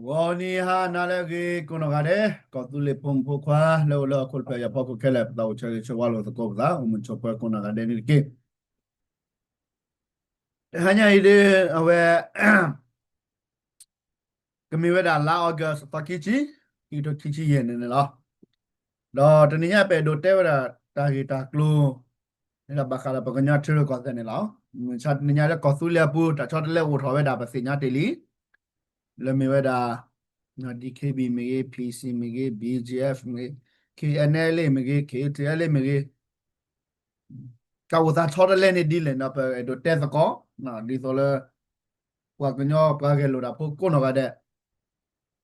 ဂီၤနံၤဟါနၤလၢအဂ့ၤကိးနီၢ်ဂၤဒဲး, ကီၢ်သူလ့ၤဖိမုၣ်ဖိခွါလၢအိၣ်လၢဟီၣ်ခိၣ်တဖျၢၣ်ညါအဖီခိၣ်ခဲလၢာ်, ပသးအိၣ်ဆၢဂ့ၤဆၢဝါလိာ်သကိးပသး, အိၣ်မုာ်ဆိးပၢၤကိးနီၢ်ဂၤဒဲးန့ၣ်တက့ၢ်. တဟါညါအံၤဒ်အဝဲ ကမ့ၢ်ဝဲဒၣ်လါ August သီခံဆံ, ခံကထိခံဆံယဲၢ်န့ၣ်န့ၣ်လီၤ. ဒီးတနံၤညါပအဲၣ်ဒိးတဲဝဲဒၣ်တၢ်ဂ့ၢ်တၢ်ကျိၤ န့ၣ်ဒီးဘၣ်ဃးဒီးပကညီထံရူၢ်ကီၢ်သဲးန့ၣ်လီၤ. မုၢ်ဆါတနံၤညါလၢကီၢ်သူလ့ၤအပူၤ တၢ်ဆီတလဲအိၣ်ထီၣ်ဝဲဒၣ်ပသ့ၣ်ညါတ့ၢ်လံ, လၢမ့ၢ်ဝဲဒၣ် DKB မ့ၢ်ဂ့ၤ, PC မ့ၢ်ဂ့ၤ, BGF မ့ၢ်ဂ့ၤ, KNLA မ့ၢ်ဂ့ၤ, KTLA မ့ၢ်ဂ့ၤ တၢ်အိၣ်သးဆီတလဲန့ၣ်ဒ်လဲၣ်န့ၣ် ပအဲၣ်ဒိးတဲသကိး, ဒ်သိးလၢ ပှၤကညီပှၤဂဲၤလိာ်တၢ်ဖိကိးနီၢ်ဂၤဒဲး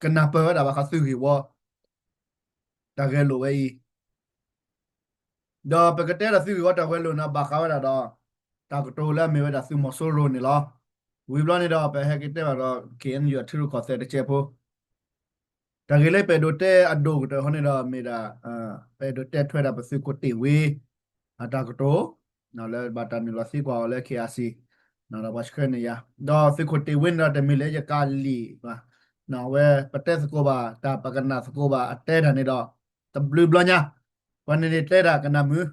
ကနၢ်ပၢၢ်ဝဲဒၣ်ဘၣ်ဃးသုးဂ့ၢ်ဝီ တၢ်ဂဲၤလိာ်ဝဲအံၤ, ဒီးပကတဲဒီးသုးဂ့ၢ်ဝီတၢ်ဂဲၤလိာ်န့ၣ် ဘၣ်ဃးဝဲဒၣ်ဒီး တၢ်ကတိၤလၢအမ့ၢ်ဝဲဒၣ်သုးမီၤစိရိၤန့ၣ်လီၤ. ဝံၤဘျီန့ၣ်ဒီး ပဟဲက့ၤတဲဘၣ်ဒီး KNU အထံရူၢ်ကီၢ်သဲးတကဲးဖိ တၢ်ဂ့ၢ်လၢပအဲၣ်ဒိးတဲအဒိၣ်ကတၢၢ်ဟီန့ၣ်ဒီးမ့ၢ်ဒၣ် ပအဲၣ်ဒိးတဲထွဲဒၣ်ပသုးခိၣ်တ့ၢ်ဝ့ အတၢ်ကတိၤ လၢဘၣ်တၢ်နုာ်လီၤသံကွၢ်အီၤလၢ KRC ဒီးပှၤဆှၢန့ၢ်ယၤ ဒီးသုးခိၣ်တ့ၢ်ဝ့န့ၣ်ဒီး တမ့ၢ်လၢယကးလံာ်ဘၣ်, အဝဲပတဲသကိးဘၣ် တၢ်ပကနၣ်သကိးဘၣ်အတဲတၢ်န့ၣ်ဒီး တဘျုးဘျီညါ ပှၤန့ၣ်န့ၣ်တဲတၢ်ကနၣ်မုာ်,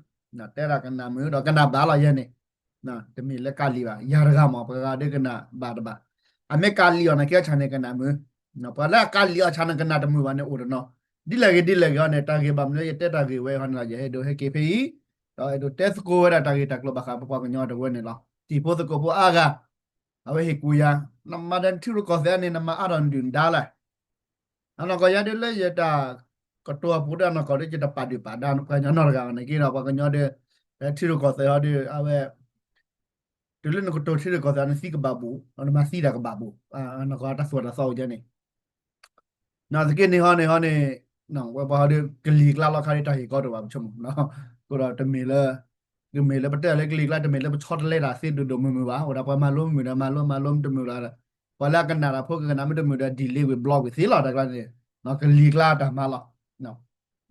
တဲတၢ်ကနၣ်မုာ်ဒီးကနၣ်ဘၣ်လီၤယဲန့ၣ်, တမ့ၢ်လၢကးလံာ်ဘၣ် ယၤတဂၤမး ပှၤဂၤဒ်ကနၣ်ဘၣ်တဘၣ်, အမ့ၢ်ကးလံာ်အီၤန့ၣ် ကဲဆၣ်န့ၣ်ကနၣ်မုာ်, ပှၤလၢအကးလံာ်အီၤဆၣ်န့ၣ်ကနၣ်တမုာ်ဘၣ်န့ၣ်အိၣ်တနီၤ, ဒ်လဲၣ်ဂ့ၤဒ်လဲၣ်ဂ့ၤအီၤန့ၣ် တၢ်ဂ့ၢ်ဘၣ်မနုၤလၢယတဲတၢ်ဂ့ၢ်ဝဲအီၤန့ၣ်လီၤ ယအဲၣ်ဒိးဟဲက့ၤဖဲအံၤ, ဒီးအဲၣ်ဒိးတဲသကိးဝဲဒၣ်တၢ်ဂ့ၢ်တၢ်ကျိၤဘၣ်ဃးပပှၤကညီတဝၢန့ၣ်လီၤ. တံၤဖိသကိးဖိအါဂၤ အဝဲဟ့ၣ်ကူၣ်ယၤ, နမၤဒီးနထံရူၢ်ကီၢ်သဲးန့ၣ် နမၤအါထီၣ်နဒုၣ်နဒါလဲၣ်, အနီၢ်ကီၢ်ယၤဒ်လၢယတၢ်ကတိၤအပူၤဒီး အနီၢ်ကီၢ်ဒ်ယတပာ်ဒုၣ်ပာ်ဒါပှၤကညီနီတဂၤဘၣ်န့ၣ်က့ဒီး ပှၤကညီဒီး ထံရူၢ်ကီၢ်သဲးဟီဒီး အဝဲ တုၤလၢနကတိၤထံရူၢ်ကီၢ်သဲးန့ၣ် နသံကဘၣ်ဘူး, နမၤသံတၢ်ကဘၣ်ဘူး, အနီၢ်ကီၢ်တၢ်သူၣ်တၢ်သီအိၣ်ယဲန့ၣ် နာ်သက့န့ၣ်ဟီန့ၣ်ဟီန့ၣ် ဝဲပှၤဟီဒီး ကလံၤကျါလီၤခါဒီးတၢ်ဟ့ၣ်ကီတအိၣ်ဘၣ် ပဆိကမိၣ်, အဃိဒီးတမ့ၢ်လၢ တမ့ၢ်လၢပတဲလၢကလံၤကျါ တမ့ၢ်လၢပဆီတလဲတၢ်သ့ဒိၣ်ဒိၣ်မုၢ်မုၢ်ဘၣ်, အိၣ်ဒၣ်ပှၤမၤလိမုာ်ဒီးမၤလိ မၤလိမ့ၢ်တမုာ်လၢၤ, ပှၤလၢအကနၣ်တၢ်ဖိကကနၣ်မ့ၢ်တမုာ်ဒီး delete ဝံၤ block ဝံၤသ့လီၤ တၢ်ကျါန့ၣ်, ကလံၤကျါတၢ်မၤလီၤ.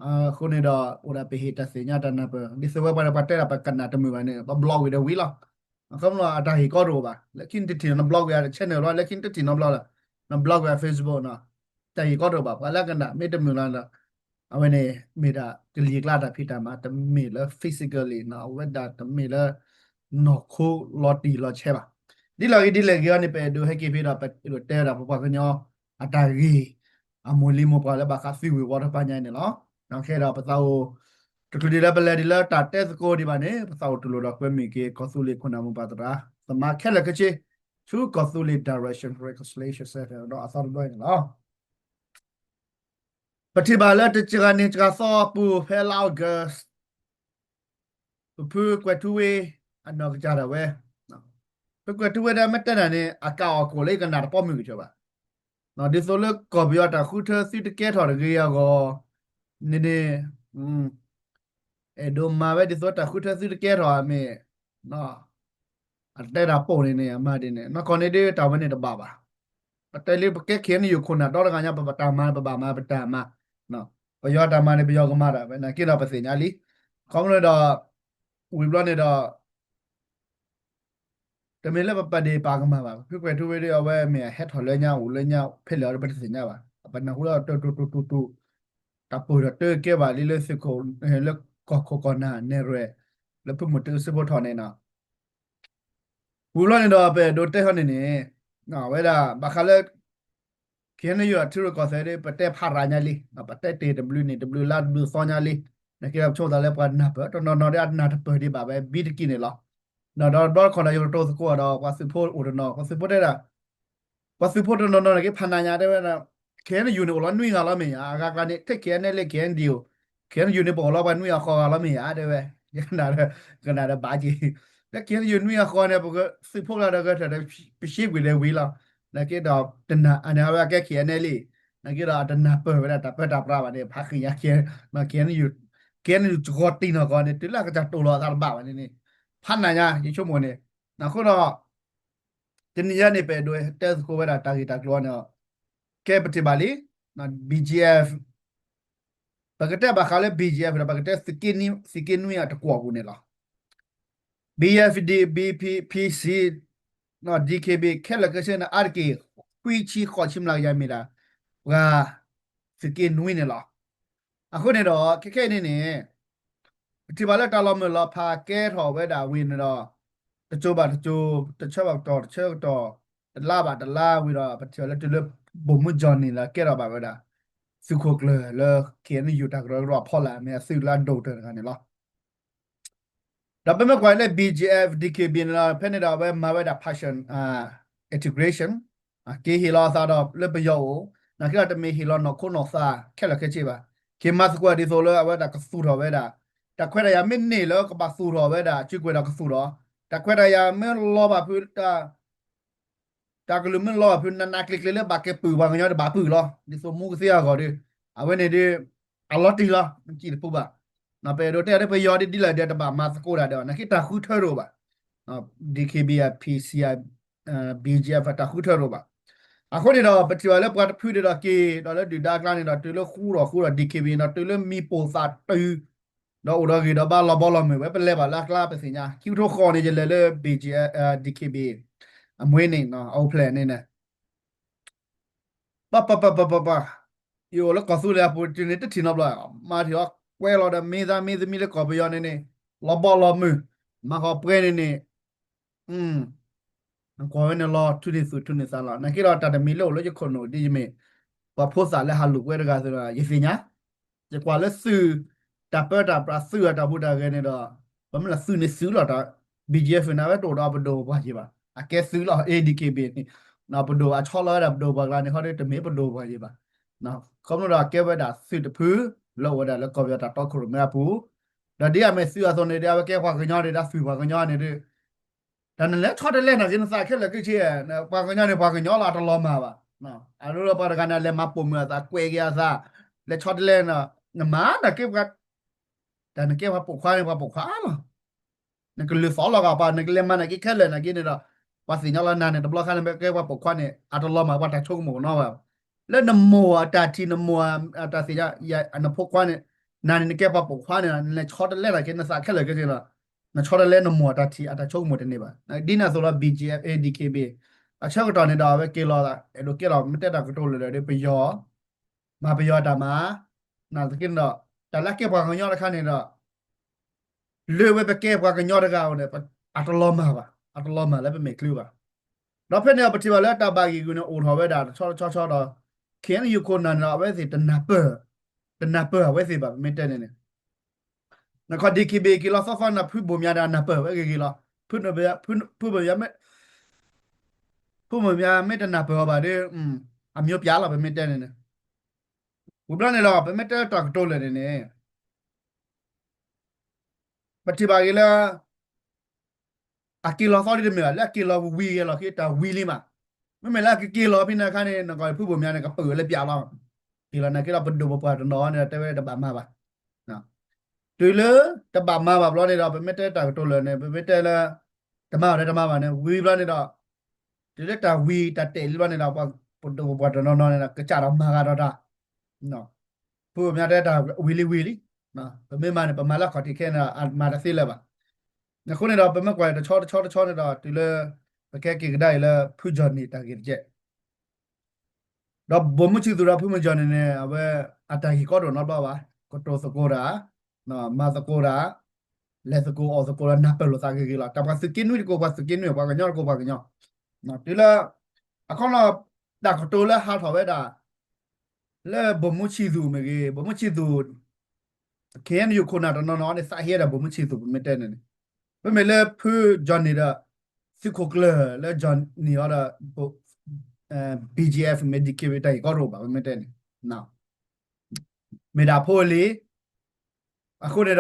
အဃိန့ၣ်ဒီး အိၣ်ဒၣ်ပဟ့ၣ်တၢ်သ့ၣ်ညါတၢ်နၢ်ပၢၢ် ဒ်သိးဝဲပှၤဒီးပှၤတဲဒၣ်ပကနၣ်တမုာ်ဘၣ်န့ၣ် ပ block ဝံၤဒီးဝံၤလီၤ. အဃိမ့ၢ်လီၤ အတၢ်ဟ့ၣ်ကီတအိၣ်ဘၣ်, လၢခံနတထံၣ်နီၤ န block ဝံၤအ channel လီၤ, လၢခံနတထံၣ်နီတဘျီလၢၤ, န block ဝံၤအ Facebook နီၤ, တၢ်ဟ့ၣ်ကီတအိၣ်ဘၣ်, ပှၤလၢအကနၣ်မ့ၢ်တမုာ်လီၤဒီး အဝဲန့ၣ် မ့ၢ်ဒၣ်ကလံၤကျါတၢ်ဖံးတၢ်မၤ တမ့ၢ်လၢ physically နီၤ, အဝဲဒၣ်တမ့ၢ်လၢ နီၢ်ခိလီၤတံၢ်လီၤဆဲးဘၣ်. ဒ်လဲၣ်ဂ့ၤဒ်လဲၣ်ဂ့ၤအီၤန့ၣ် ပအဲၣ်ဒိးဟဲက့ၤဖဲဒီး ပအဲၣ်ဒိးတဲဝဲဒၣ်ပပှၤကညီ အတၢ်ဂ့ၢ် အမိၢ်လံၤမိၢ်ပှၢ်လၢဘၣ်ဃးသုးဂ့ၢ်ဝီတဖၣ်ညါန့ၣ်လီၤ. ခဲဒီးပသးအိၣ် တချုးဒံးလၢပလဲၤဒံးလၢတၢ်တဲသကိးဒံးဘၣ်န့ၣ် ပသးအိၣ်တူၢ်လိာ်ဒီးကွဲမုာ်က့ၤ ကီၢ်သူလ့ၤခိၣ်နၢ်မိၢ်ပၢ်သရၣ်သမါခဲလၢာ်ခဲဆ့ ဆူကီၢ်သူလ့ၤ Direction Reconciliation Center ဒီးအသီတဘျီအံၤန့ၣ်လီၤ. ပထံၣ်ဘၣ်လၢတစှၤန့ၣ်စှၤသီအပူၤ ဖဲလါ August ပဖုကွဲၤထူဝ့ အနီၢ်ကစၢ်ဒၣ်ဝဲ, ဖုကွဲၤထူဝ့ဒီးမ့ၢ်တဲနၤန့ၣ် အကးအီၣ်ကိၣ်လၢယကနၣ်တပီမုၢ်ကစၢ်ဘၣ်. ဒ်သိးလၢကီၢ်ပယီၤတၢ်ဃုထၢသုတကဲထီၣ်တဂ့ၤအဂီၢ်န့ၣ်န့ၣ် အဲၣ်ဒိးမၤဝဲဒ်သိးတၢ်ဃုထၢသုတကဲထီၣ်အမ့ၢ် အတဲတၢ်ပိာ်န့ၣ်န့ၣ် အမၤဒ်န့ၣ် နီၢ်ကီၢ်န့ၣ်ဒ်တၢ်ဝဲန့ၣ်တဘၣ်ဘၣ်. ပတဲလၢပကဲ KNU ခိၣ်နၢ်ဒီတဂၤညါ ပတၢ်မၤန့ၣ် ပဘၣ်မၤပတၢ်မၤ, ပယီၤတၢ်မၤန့ၣ် ပယီၤကမၤဒီး ပနာ်က့ဒီးပသ့ၣ်ညါလံ. ခီဖျိဒီး ဝံၤဘျီန့ၣ်ဒီး တမ့ၢ်လၢပပာ်ဒ့ၣ်ပာ်ကမၣ်ဘၣ်, ဖုကွဲၤထူဝ့ဒီးအဝဲမ့ၢ်အဟဲထီၣ်လၢညါအိၣ်လၢညါဖဲလဲၣ်အီၤဒီးပတသ့ၣ်ညါဘၣ်. ပနၢ်ဟူလၢတူတူတူတူတူ တၢ်ပၢၢ်ဒီးတကဲဘၣ်လံလၢသုးခိၣ် လၢကီၢ်ခိၣ်ကီၢ်နၢ်နဲၣ်ရွဲၣ် လၢဖုမုၢ်တုစ့ဖိထီၣ်န့ၣ်နီၤ. ဝံၤဘျီန့ၣ်ဒီး ပအဲၣ်ဒိးတဲဟီန့ၣ်န့ၣ် အဝဲဒၣ်ဘၣ်ဃးလၢ KNU အထံရူၢ်ကီၢ်သဲးဒီး ပတဲဖးရၤညါလံ, ပတဲတ့ၢ်တဘျုးန့ၣ်တဘျုးလါတဘျုးသီညါလံ. နာ်က့ဒီးပဆိကမိၣ်သးလၢပှၤနၢ်ပၢၢ်တနီၤနီၤဒီးအနၢ်တပၢၢ်ဒံးဘၣ်ဝဲဘံတကံၢ်န့ၣ်လီၤ. ဒီးဒီတဘျီတခီၣ်ဒီးယကတိၤသကိးဒီးပှၤသုးဖိအိၣ်တနီၤ, ပှၤသုးဖိတဲဒၣ် ပှၤသုးဖိတနီၤနီၤနာ်က့ဖးနၤညါတဲဝဲဒၣ် KNU န့ၣ်အိၣ်လီၤနွံဂၤလီၤမ့ၢ်ဧါ, အဂၤကျါန့ၣ် ထဲ KNLA KNDO, KNU န့ၣ်ပအိၣ်လီၤပှၤနွံဂၤဃိးဂၤလီၤမ့ၢ်ဧါတဲဝဲ, ယကနၣ်ဒီး ကနၣ်ဒီးဘၣ်က့ၤ, လၢ KNU နွံဂၤဃိးဂၤန့ၣ် ပသုးဖိကျါဒီးဂဲၤထၢၣ်ဒီး ပရှ့ကွံာ်ဒီးဝံၤလီၤ. နာ်က့ဒီးတနၢ်အန့ၣ် အဝဲအကဲ KNLA နာ်က့ဒီးအတနၢ်ပၢၢ်ဝဲဒၣ်တၢ်ပၢတၢ်ပြးဘၣ်န့ၣ် ဖးဃံညါ KNU, KNU စှီၤတံၢ်နီၢ်ကီၢ်န့ၣ် တုၤလၢအကစၢ်တိာ်လီၤအသးတဘၣ်ဘၣ်န့ၣ်န့ၣ် ဖးနၤညါ ယဆိကမိၣ်န့ၣ်, အဃိဒီး တနံၤညါန့ၣ် ပအဲၣ်ဒိးတဲသကိးဝဲဒၣ်တၢ်ဂ့ၢ်တၢ်ကျိၤန့ၣ်, ကဲပထံၣ်ဘၣ်လံ, BGF ပကတဲဘၣ်ဃးလၢ BGF ဒီး ပကတဲသုးက့နွံအတကွီၢ်ပူၤန့ၣ်လီၤ. BGF, DKBA, PC, DKBA ခဲလၢာ်ခဲဆ့န့ၣ် အါတက့ၢ် ခွံဆံဃိးဆံမျးကယၤမ့ၢ်ဒၣ် ပှၤသုးက့နွံန့ၣ်လီၤ. အဃိန့ၣ်ဒီး ခဲခဲအံၤန့ၣ်န့ၣ် ပထံၣ်ဘၣ်လၢတၢ်လီၤမုၢ်လီၤဖးကဲထီၣ်ဝဲဒၣ်ဝံၤန့ၣ်ဒီး တကၠိဘၣ်တကၠိ တဆၢဘၣ်တဆၢကတီၢ် တဆၢကတီၢ် တလါဘၣ်တလါဝံၤဒီး ပထံၣ်ဘၣ်လၢတုၤလၢ ဗိုလ်မှူး Johnny န့ၣ်ဒီး ကဲထီၣ်ဘၣ်ဝဲဒၣ် သုးခိၣ်ကျၢၢ်လၢ K N U တၢ်ကရၢကရိအဖီလာ် မ့ၢ်အသုးလၢအဒိၣ်ကတၢၢ်တဂၤန့ၣ်လီၤ. ဒီးပမ့ၢ်ကွၢ်လၢ B G F D K B န့ၣ်ဒီး ဖဲန့ၣ်ဒီးအဝဲမၤဝဲဒၣ် partial integration က့ၤဟ့ၣ်လီၤအသးဒီးလၢပယီၤအိၣ် နာ်က့ဒီးတမ့ၢ်ဟ့ၣ်လီၤနီၢ်ခိနီၢ်သးခဲလၢာ်ခဲဆ့ဘၣ်. က့ၤမၤသကိးဒ်သိးလၢအဝဲဒၣ်ကသူၣ်ထီၣ်ဝဲဒၣ် တၢ်ခွဲးတၢ်ယာ်မ့ၢ်န့ၢ်လၢကဘၣ်သူၣ်ထီၣ်ဝဲဒၣ် စုကဝဲၤဒီးကသူၣ်ထီၣ်, တၢ်ခွဲးတၢ်ယာ်မ့ၢ်လီၤဘၣ်ဖု တၢ်ကလုၢ်မ့ၢ်လီၤဘၣ်ဖု နးနးကျံၤကျံၤလၢဘၣ်ကဲပုၢ်ပှၤကညီတဘၣ်ပုၢ်လီၤ. ဒ်သိးမူကသ့အဂီၢ်ဒီး အဝဲန့ၣ်ဒီး အလီၤတံၢ်လီၤ နစံၣ်တပူၤဘၣ်. ပအဲၣ်ဒိးတဲဒီးပယီၤဒ်ဒ်လဲၣ်ဒီးတဘၣ်မၤသကိးတၢ်ဒီး နာ်က့တၢ်ဃုထၢတအိၣ်ဘၣ်. D K B အ P C I B G F တၢ်ဃုထၢတအိၣ်ဘၣ်. အဃိန့ၣ်ဒီး ပထံၣ်ဘၣ်လၢပှၤတဖုဒ်ဒီးက့ၤ ဒီးလၢဒုၣ်ဒါအကျါန့ၣ်ဒီး တုၤလၢဃူဒီးဃူဒီး D K B ဒီးတုၤလၢမံပိာ်သးတုၤ ဒီးအိၣ်ဒီးဂ့ၢ်ဒီးဘါလီၤဘီလီၤမုၢ်ဝဲ ပလဲၤဘၣ်လၢအကျါပသ့ၣ်ညါ ခံကထိဃိးန့ၣ် ယလဲၤလၢ B G F D K B အမွေးနေ့ အအိၣ်ဖျဲၣ်န့ၣ်န့ၣ် ပပပပပပ ယအိၣ်လၢကီၢ်သူလ့ၤအပူၤတုၤန့ၣ် တထံၣ်နီတဘျီ, မၤထံၣ်အီၤကွဲလီၤဒီး မ့ၢ်သးမ့ၢ်သမံလၢကီၢ်ပယီၤန့ၣ်န့ၣ် လီၤဘီလီၤမုၢ်, မၤဃီၤပှဲၤန့ၣ်န့ၣ် ကွၢ်ဝဲန့ၣ်လီၤ ထူန့ၢ်သူၣ်ထူန့ၢ်သးလီၤ. နာ်က့ဒီးတၢ်တမံၤလၢအိၣ်လၢယခိၣ်နူာ်ဒ်ယမ့ၢ် ပှၤဖိသၣ်လၢဟးလူၤကွဲတဂၤအသိးဒီး ယသ့ၣ်ညါ ယကွၢ်လၢသုး တၢ်ပၢတၢ်ပြးသုးအတၢ်ဟူးတၢ်ဂဲၤန့ၣ်ဒီး ပမ့ၢ်လၢသုးန့ၣ်သုးလီၤတၢ် B G F န့ၣ် အဝဲတအိၣ်ဒီးပဒိၣ်ပပှၢ်ယံၤဘၣ်. အကဲသုးလီၤ A D K B န့ၣ် ပဒိၣ်အဆီလီၤဝဲဒၣ်ပဒိၣ်ပပှၢ်ကျါန့ၣ် ခီဒီးတမ့ၢ်ပဒိၣ်ပပှၢ်ယံၤဘၣ်. ခီဖျိဒီးကဲဝဲဒၣ်သုးတဖု လၢအိၣ်ဝဲဒၣ်လၢကီၢ်ပယီၤတၢ်တီခိၣ်ရိၣ်မဲအပူၤ ဒီးဒ်အမ့ၢ်သုးအသိးန့ၣ်ဒီး အဝဲကဲပှၤကညီန့ၣ်ဒီး သုးပှၤကညီန့ၣ်ဒီး တၢ်နလဲၤဆီတလဲနာ်က့နသးခဲလၢာ်ခဲဆ့ ပှၤကညီန့ၣ်ပှၤကညီလီၤ အတလီၤမၢ်ဘၣ်. အဒိလၢပှၤတဂၤန့ၣ် လဲၤမၤပိာ်မုၣ်အသး ကွဲးက့ၤအသး လဲၤဆီတလဲ နမၤနာ်က့ တၢ်နကဲပှၤပိာ်ခွါန့ၣ် ပှၤပိာ်ခွါလီၤ. နကလုၢ်သီလီၤဂာ်ပှၤ နကလဲၤမၤနာ်က့ခဲလၢာ်နာ်က့န့ၣ်ဒီး ပှၤသ့ၣ်ညါလီၤနၤန့ၣ် တဘျီခါန့ၣ် ကဲပှၤပိာ်ခွါန့ၣ် အတလီၤမၢ်ပှၤတၢ်ဆိကမိၣ်နီဘၣ်. လၢနမိၢ်အတၢ်ထံၣ် နမိၢ်အတၢ်သ့ၣ်ညါ နဖိခွါန့ၣ် နၤန့ၣ်နကဲပှၤပိာ်ခွါန့ၣ် နလဲၤဆီတလဲနာ်က့ နသးခဲလၢာ်ခဲဆ့လီၤ. နဆီတလဲနမိၢ်အတၢ်ထံၣ်အတၢ်ဆိကမိၣ်တန့ၢ်ဘၣ်. ဒ်န့ၣ်အသိးလီၤ B G F A D K B အဆၢကတီၢ်န့ၣ်ဒီး အဝဲက့ၤလီၤ အဲၣ်ဒိးကဲလီၤ မ့ၢ်တဲတၢ်ကတိၤလၢာ်လၢာ်ဒီး ပယီၤ မၤပယီၤတၢ်မၤ နာ်သက့န့ၣ်ဒီး တၢ်လၢအကဲပှၤကညီတခါန့ၣ်ဒီး လၢဝဲပကဲပှၤကညီတဂၤအံၤန့ၣ် အတလီၤမၢ်ဘၣ် အတလီၤမၢ်လၢပမဲာ်ချံဘၣ်. ဒီးဖဲန့ၣ်အပထံၣ်ဘၣ်လၢတၢ်ဘၣ်ဂံၢ်ဂုာ်န့ၣ် အိၣ်ထီၣ်ဝဲဒၣ်တဆီတဆီဆီဒီး K N U ခိၣ်နၢ်န့ၣ်ဒီး အဝဲသ့ၣ်တနၢ်ပၢၢ် တနၢ်ပၢၢ်အဝဲသ့ၣ်ဘၣ် ပမ့ၢ်တဲန့ၣ်န့ၣ် နခီ D K B က့ၤလီၤသီသီန့ၣ် ဖုဘိၣ်မၠးဒီးနၢ်ပၢၢ်ဝဲဂ့ၤဂ့ၤလီၤ. ဖုဘိၣ်မၠး ဖုဘိၣ်မၠးမ့ၢ်တနၢ်ပၢၢ်အီၤဘၣ်ဒီး အမျိုးပြားလီၤ ပမ့ၢ်တဲန့ၣ်န့ၣ် ဝံၤဘျီန့ၣ်ဒီး ပမ့ၢ်တဲတၢ်ကတိၤလၢာ်န့ၣ်န့ၣ် ပထံၣ်ဘၣ်ဂ့ၤလၢ အက့ၤလီၤသီဒ်တမ့ၢ်ဘၣ် လၢအက့ၤလီၤဝံၤဂ့ၤလီၤ က့ၤတၢ်ဝံၤလံမး. မ့မ့ၢ်လၢအကက့ၤလီၤဖဲန့ၣ်အခါန့ၣ် နကီၢ်ဖုဘိၣ်မၠးန့ၣ် ကပုာ်လၢပျးလီၤ. က့ၤလီၤနာ်က့ဒီး ပဒိၣ်ပပှၢ်တနီၤန့ၣ် တဲဝဲတဘၣ်မၤဘၣ်. တုၤလၢတဘၣ်မၤဘၣ်ဘျီန့ၣ်ဒီး ပမ့ၢ်တဲတၢ်ကတိၤလၢာ်န့ၣ် ပမ့ၢ်တဲလၢ တမၤဘၣ်ဒီးတမၤဘၣ်န့ၣ် ဝံၤဘျီန့ၣ်ဒီး တုၤလၢတၢ်ဝံၤတၢ်တဲာ်လံဘျီန့ၣ်ဒီး ပဒိၣ်ပပှၢ်တနီၤနီၤန့ၣ်ဒီး ကစၢ်ဒီးမၤဂၤဒီးတၢ် ဖုဘိၣ်မၠးတဲတၢ်ဝံၤလံဝံၤလံ. ပမ့ၢ်မၤန့ၣ် ပမၤလၢအခီၣ်ထံးခဲန့ၣ် အမၤတသ့လၢၤဘၣ်. အဃိန့ၣ်ဒီး ပမ့ၢ်ကွၢ်တဆီတဆီတဆီန့ၣ်ဒီး တုၤလၢ ပကဲက့ၤကဒါအံၤလၢ ဖုကၠီၣ်နံၣ်တၢ်ဂ့ၢ်တကဲး ဒီးဗိုလ်မှူးချစ်သူဒီးဖုကၠီၣ်နံၣ်န့ၣ် အဝဲအတၢ်ဂ့ၢ်ကီတအိၣ်နီတဘျီဘၣ်. ကတိၤသကိးတၢ်, မၤသကိးတၢ်, လဲၤသကိးအီၣ်သကိးဒီးနၢ်ပၢၢ်လိာ်သးဂ့ၤဂ့ၤလီၤ. တၢ်ပှၤသုးက့နွံတကိးပှၤသုးက့နွံ ပှၤကညီတကိးပှၤကညီ, တုၤလၢ အခီလီၤ တၢ်ကတိၤလၢဟးထီၣ်ဝဲဒၣ် လၢဗိုလ်မှူးချစ်သူမ့ၢ်ဂ့ၤ, ဗိုလ်မှူးချစ်သူ K N U ခိၣ်နၢ်တနီၤနီၤန့ၣ် သးဟ့ဒီးဗိုလ်မှူးချစ်သူ ပမ့ၢ်တဲန့ၣ်န့ၣ်, မ့မ့ၢ်လၢဖုကၠီၣ်နံၣ်ဒီး သုးခိၣ်ကျၢၢ်လၢကၠီၣ်နံၣ်အီၤဒီး B G F မ့ၢ် D K B တၢ်ဂ့ၢ်ကီတအိၣ်ဘၣ် ပမ့ၢ်တဲန့ၣ်, မ့ၢ်ဒၣ်ဖိအလံၤ, အဃိန့ၣ်ဒီး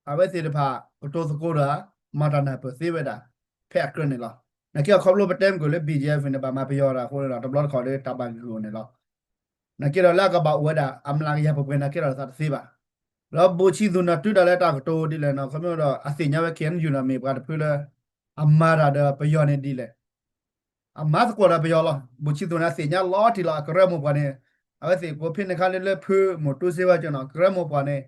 အဝဲသ့ၣ်တဖၣ် ကတိၤသကိးဒီး မၤတၢ်နၢ်ပၢၢ်သ့ဝဲဒၣ် ဖဲအကြၢးန့ၣ်လီၤ. နာ်က့အခီဖျိပတဲမုၢ်ကၢၢ်လၢ B G F န့ၣ် ဘၣ်မၤပယီၤတၢ်အဃိန့ၣ်ဒီး တဘျီတခီၣ်ဒီးတၢ်ဘၣ်ဂ့ၢ်ဂီၢ်န့ၣ်လီၤ. နာ်က့ဒီးလၢအကဘၣ်အိၣ်ဝဲဒၣ် အမျးကယၤပှဲၤပှဲၤနာ်က့ဒီးသးတသ့ဘၣ်. ဒီးဗိုလ်ချစ်သူန့ၣ် တုၤဒၣ်လဲာ်တၢ်ကတိၤဒ်လဲၣ်န့ၣ် ခီဖျိဒီးအသ့ၣ်ညါဝဲ K N U န့ၣ် မ့ၢ်ပှၤတဖုလၢ အမၤတၢ်ဒီးပယီၤန့ၣ်ဒ်လဲၣ် အမၤသကိးဒီးပယီၤလီၤ. ဗိုလ်ချစ်သူန့ၣ် အသ့ၣ်ညါလီၤတံၢ်လီၤ အကရၢမိၢ်ပှၢ်န့ၣ် အဝဲသ့ၣ်ကိးဖဲန့ၣ်ခါလၢလၢဖုမိၢ်တူစ့ဝဲကၠီၣ်နီၤ ကရၢမိၢ်ပှၢ်န့ၣ်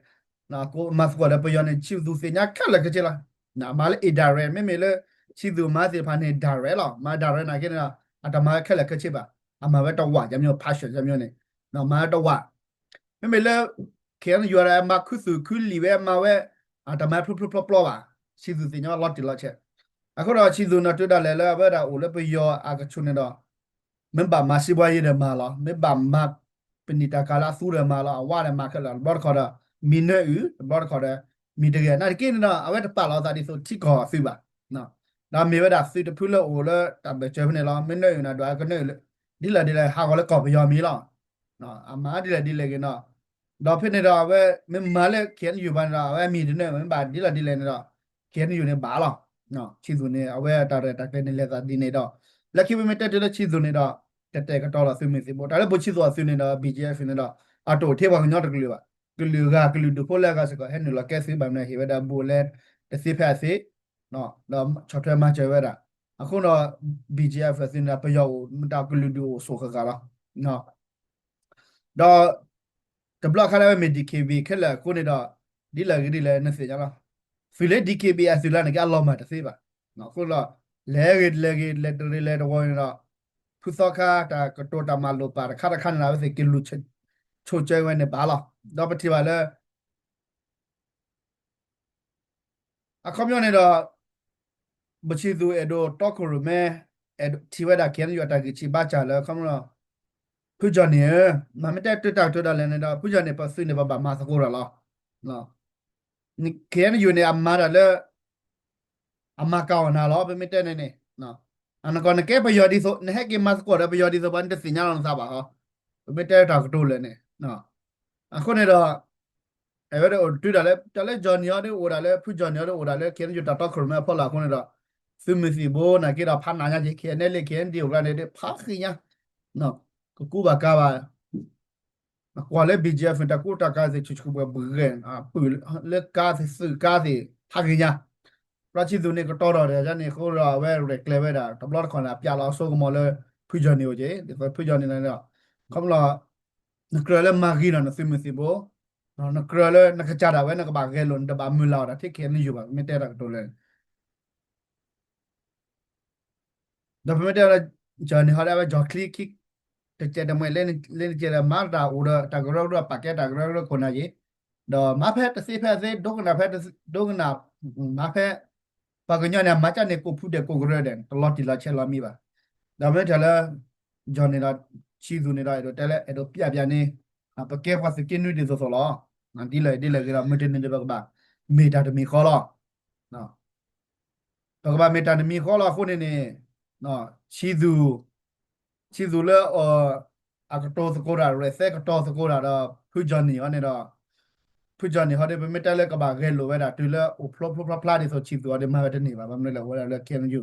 မၤသကိးဒီးပယီၤန့ၣ် ချစ်သူသ့ၣ်ညါခဲလၢာ်ခဲဆ့လီၤ. မၤလၢ indirect မ့မ့ၢ်လၢ ချစ်သူမၤသ့ၣ်တဖၣ်န့ၣ် direct လီၤ. မၤ direct နာ်က့န့ၣ်ဒီး အတမၤဝဲခဲလၢာ်ခဲဆ့ဘၣ်. အမၤဝဲတဝးကမျိုး ဖးဆၢကမျိုးန့ၣ် မၤဝဲတဝး မ့မ့ၢ်လၢ ခဲအံၤန့ၣ် ယွၤဒၣ်မၤခုသူၣ်ခုလံာ်ဝဲ မၤဝဲ တမၤဖျိဖျိပျီပျီဘၣ်. ဆံးသူၣ်သ့ၣ်ညါလီၤတံၢ်လီၤဆဲး. အဃိဒီးဆံးသူၣ်န့ၣ် တုၤဒၣ်လဲာ်လၢအဝဲဒၣ်အိၣ်လၢပယီၤအကဆူးန့ၣ်ဒီး မ့ၢ်ဘၣ်မၤစံးဘှါယံၤဒီးမၤလီၤ, မ့ၢ်ဘၣ်မၤပနံာ်တၢ်ကၤလၢအသူဒီးမၤလီၤ, အဝဲဒီးမၤခဲလၢာ် တဘျီတခီၣ်ဒီး မံၤနၢအုၣ် တဘျီတခီၣ်ဒီး မံၤတဂ့ၤ. နာ်သက့န့ၣ်ဒီး အဝဲတပာ်လီၤအသးဒ်သိးထံကီၢ်အသုးဘၣ်. ဒီးမ့ၢ်ဝဲဒၣ်သုးတဖုလၢအိၣ်လၢတၢ်ဘၢၣ်စၢၤဖဲန့ၣ်လီၤ. မ့ၢ်နၢအုၣ်န့ၣ်ဒီး အကနၢအုၣ်လၢ ဒ်လဲၣ်ဒ်လဲၣ် ဟးဂီၤလၢကီၢ်ပယီၤမံၤလီၤ. အမၤဒ်လဲၣ်ဒ်လဲၣ်ဂ့ၤနီၤ, ဒီးဖဲန့ၣ်ဒီး အဝဲမ့ၢ်မၤလၢ ခဲအံၤန့ၣ် ယိၤဘၣ်န့ၣ်ဒီး အဝဲမံၤတနၢအုၣ် မ့ၢ်ဘၣ်ဒ်လဲၣ်ဒ်လဲၣ်န့ၣ်ဒီး ခဲအံၤန့ၣ် ယိၤန့ၣ်ဘၣ်လီၤ. ဆံးသူၣ်န့ၣ် အဝဲတၢ်ရဲၣ်တၢ်ကျဲၤန့ၣ်လဲၤသးဒ်န့ၣ်ဒီး လၢခံပမ့ၢ်တဲတုၤလၢဆံးသူၣ်န့ၣ်ဒီး ကတဲာ်ကတီၤဒီးသုးမုၢ်သံၣ်ဘိ တၢ်လၢဗိုလ်ချစ်သူအောင်သုးန့ၣ်ဒီး ဘီၣ်ကၠ့ၣ်အ့ၣ်န့ၣ်ဒီး အတအိၣ်ထဲပှၤကညီတကလုာ်ဘၣ်. ကလုာ်ဂၤကလုာ်ဒူၣ်ဖိလၢအဂၤစ့ၢ်ကီး ဟဲနုာ်လီၤကဲသုးဘၣ်မနုၤ ဟ့ၣ်ဝဲဒၣ်ဘူးလဲတသ့ဖဲအသ့ ဒီးဆီၣ်ထွဲမၤစၢၤဝဲဒၣ်. အဃိဒီး ဘီၣ်ကၠ့ၣ်အ့ၣ်အသုးန့ၣ်ဒီး ပယီၤအိၣ် မ့ၢ်တၢ်ကလုာ်ဒူၣ်အိၣ်ဆိးဃၣ်ဃၣ်လီၤ. ဒီး တဘျီခါဒၣ်ဝဲမ့ၢ် DKB ခဲလၢာ်အဃိန့ၣ်ဒီး ဒ်လဲၣ်ဂ့ၤဒ်လဲၣ်နသ့ၣ်ညါလီၤ. သုးလၢ DKB အသုးလၢန့ၣ် ကဲအလီၤမၢ်တသ့ဘၣ်. အဃိဒီး လဲၤဂ့ၤလဲၤဂ့ၤ လဲၤတရံးလဲၤတဝီၤန့ၣ်ဒီး ဖုသီခါတၢ်ကတိၤတၢ်မၤလိာ်ပာ်တခါတခါန့ၣ်ဒီး အဝဲသ့ၣ်ကလူၤဆိကၠိဝဲန့ၣ်ဘၣ်လီၤ. ဒီးပထံၣ်ဘၣ်လၢ အခီပညီန့ၣ်ဒီး ဘုချီသူအဲၣ်ဒိးတီခိၣ်ရိၣ်မဲ အဲၣ်ဒိးထံၣ်ဝဲဒၣ် KNU အတၢ်ဂံၢ်ဆံးဘါစၢ်လၢ ခီပညီ ဖုကၠီၣ်နံၣ်ဧၢ, မ့မ့ၢ်တဲတၢ်ကတိၤဒၣ်လဲာ်န့ၣ်ဒီး ဖုကၠီၣ်နံၣ် ပသုးန့ၣ် ပဘၣ်မၤသကိးတၢ်လီၤ. KNU န့ၣ် အမၤတၢ်လၢ အမၤကၤအီၣ်နၤလီၤ ပမ့ၢ်တဲန့ၣ်န့ၣ်, အနကီၢ်နကဲပယီၤဒ်သိး နဟဲက့ၤမၤသကိးဒီးပယီၤဒ်သိး ပှၤနတသ့ၣ်ညါလီၤနသးဘၣ်ဟီ, ပမ့ၢ်တဲတၢ်ကတိၤလဲာ်န့ၣ်, အဃိန့ၣ်ဒီး အဝဲဒၣ်အိၣ်တုၤဒၣ်လၢ တၢ်လၢကၠီၣ်နံၣ်အီၤဒ်အိၣ်ဒၣ်လၢ ဖုကၠီၣ်နံၣ်အီၤဒ်အိၣ်ဒၣ်လၢ KNU တၢ်တီခိၣ်ရိၣ်မဲအဖီလာ်အဃိန့ၣ်ဒီး သုးမုၢ်သံၣ်ဘိနာ်က့ဒီးဖးနးညါက့ၤ KNLA KNDO အကျါန့ၣ်ဒီး ဖးဃံညါ, ကကူဘၣ်ကၤဘၣ် ကွၢ်လၢ BGF တၢ်ကူတၢ်ကၤသ့ၣ် ဆူၣ်ဆူၣ်ပှဲၤပှဲၤ ပုၢ်လၢကါသ့ၣ် သုးကါသ့ၣ် ဖးဂ့ၤညါ, ဘျီဆံးသူၣ်န့ၣ်ကတီၤထီၣ်တၢ်န့ၣ်အဃိဒီး အဝဲရဲၣ်ကျဲၤဝဲဒၣ် တဘျီတခီၣ်န့ၣ် အပျးလီၤအစိကမီၤလၢ ဖုကၠီၣ်နံၣ်အိၣ်က့ၤ ဒ်သိးဖုကၠီၣ်နံၣ်န့ၣ်ဒီး ခီဖျိ နကြၢးလၢမၤဂ့ၤနီၤ နသုးမုၢ်သံၣ်ဘိ, နကြၢးလၢနကစၢ်ဒၣ်ဝဲ နကဘၣ်ဂဲၤလိာ် နတဘၣ်မုၢ်လၢ်အီၤဒီး ထံၣ် KNU ဘၣ် မ့ၢ်တဲတၢ်ကတိၤလၢ ဒီးပမ့ၢ်တဲလၢ ကၠီၣ်နံၣ်ဟီဒီး အဝဲကၠီၣ်ချံခံ တကဲးတမှဲးလၢနကဲးဒီး မၤတၢ်အိၣ်ဒီးတၢ်ကရၢကရိ ပာ်ကဲတၢ်ကရၢကရိခိၣ်နၢ်ယ့ၣ်, ဒီးမၤဖဲတသ့ဖဲအသ့ ဒိကနၣ်ဖဲ ဒိကနၣ် မၤဖဲ ပှၤကညီန့ၣ် အမၤကၢ်န့ၣ် ကိးဖုဒဲးကိးကရၢဒဲး တလီၤတံၢ်လီၤဆဲးလီၤမံဘၣ်. ဒီးမ့ၢ်တၢ်လၢ ကၠီၣ်နံၣ်ဒီး ဆံးသူၣ်န့ၣ်ဒီး အဲၣ်ဒိးတဲလၢ အဲၣ်ဒိးပျးပျးန့ၣ် ပကဲပှၤသုးက့နွံဒ်သိးသိးလီၤ. ဒ်လဲၣ်ဒ်လဲၣ်ဂ့ၤဒီး မုၢ်တနံၤဒီး ပကဘၣ်မ့ၢ်တၢ်တမံၤဃီလီၤ. ပကဘၣ်မ့ၢ်တၢ်တမံၤဃီလီၤအဃိန့ၣ်န့ၣ် ဆံးသူၣ် ဆံးသူၣ်လၢ အကတိၤသကိးတၢ် ရဲၣ်သဲကတီၤသကိးတၢ်ဒီး ဖုကၠီၣ်နံၣ်အီၤန့ၣ်ဒီး ဖုကၠီၣ်နံၣ်ဟီဒီး ပမ့ၢ်တဲလၢကဘၣ်ဂဲၤလိာ်ဝဲဒၣ် တုၤလၢအိၣ်ဖျိဖျိဖျါဖျါဒ်သိးဆံးသူၣ်အီၤဒီး မၤဝဲတန့ၢ်ဘၣ်. ဘၣ်မနုၤလဲၣ် အိၣ်ဝဲဒၣ်လၢ KNU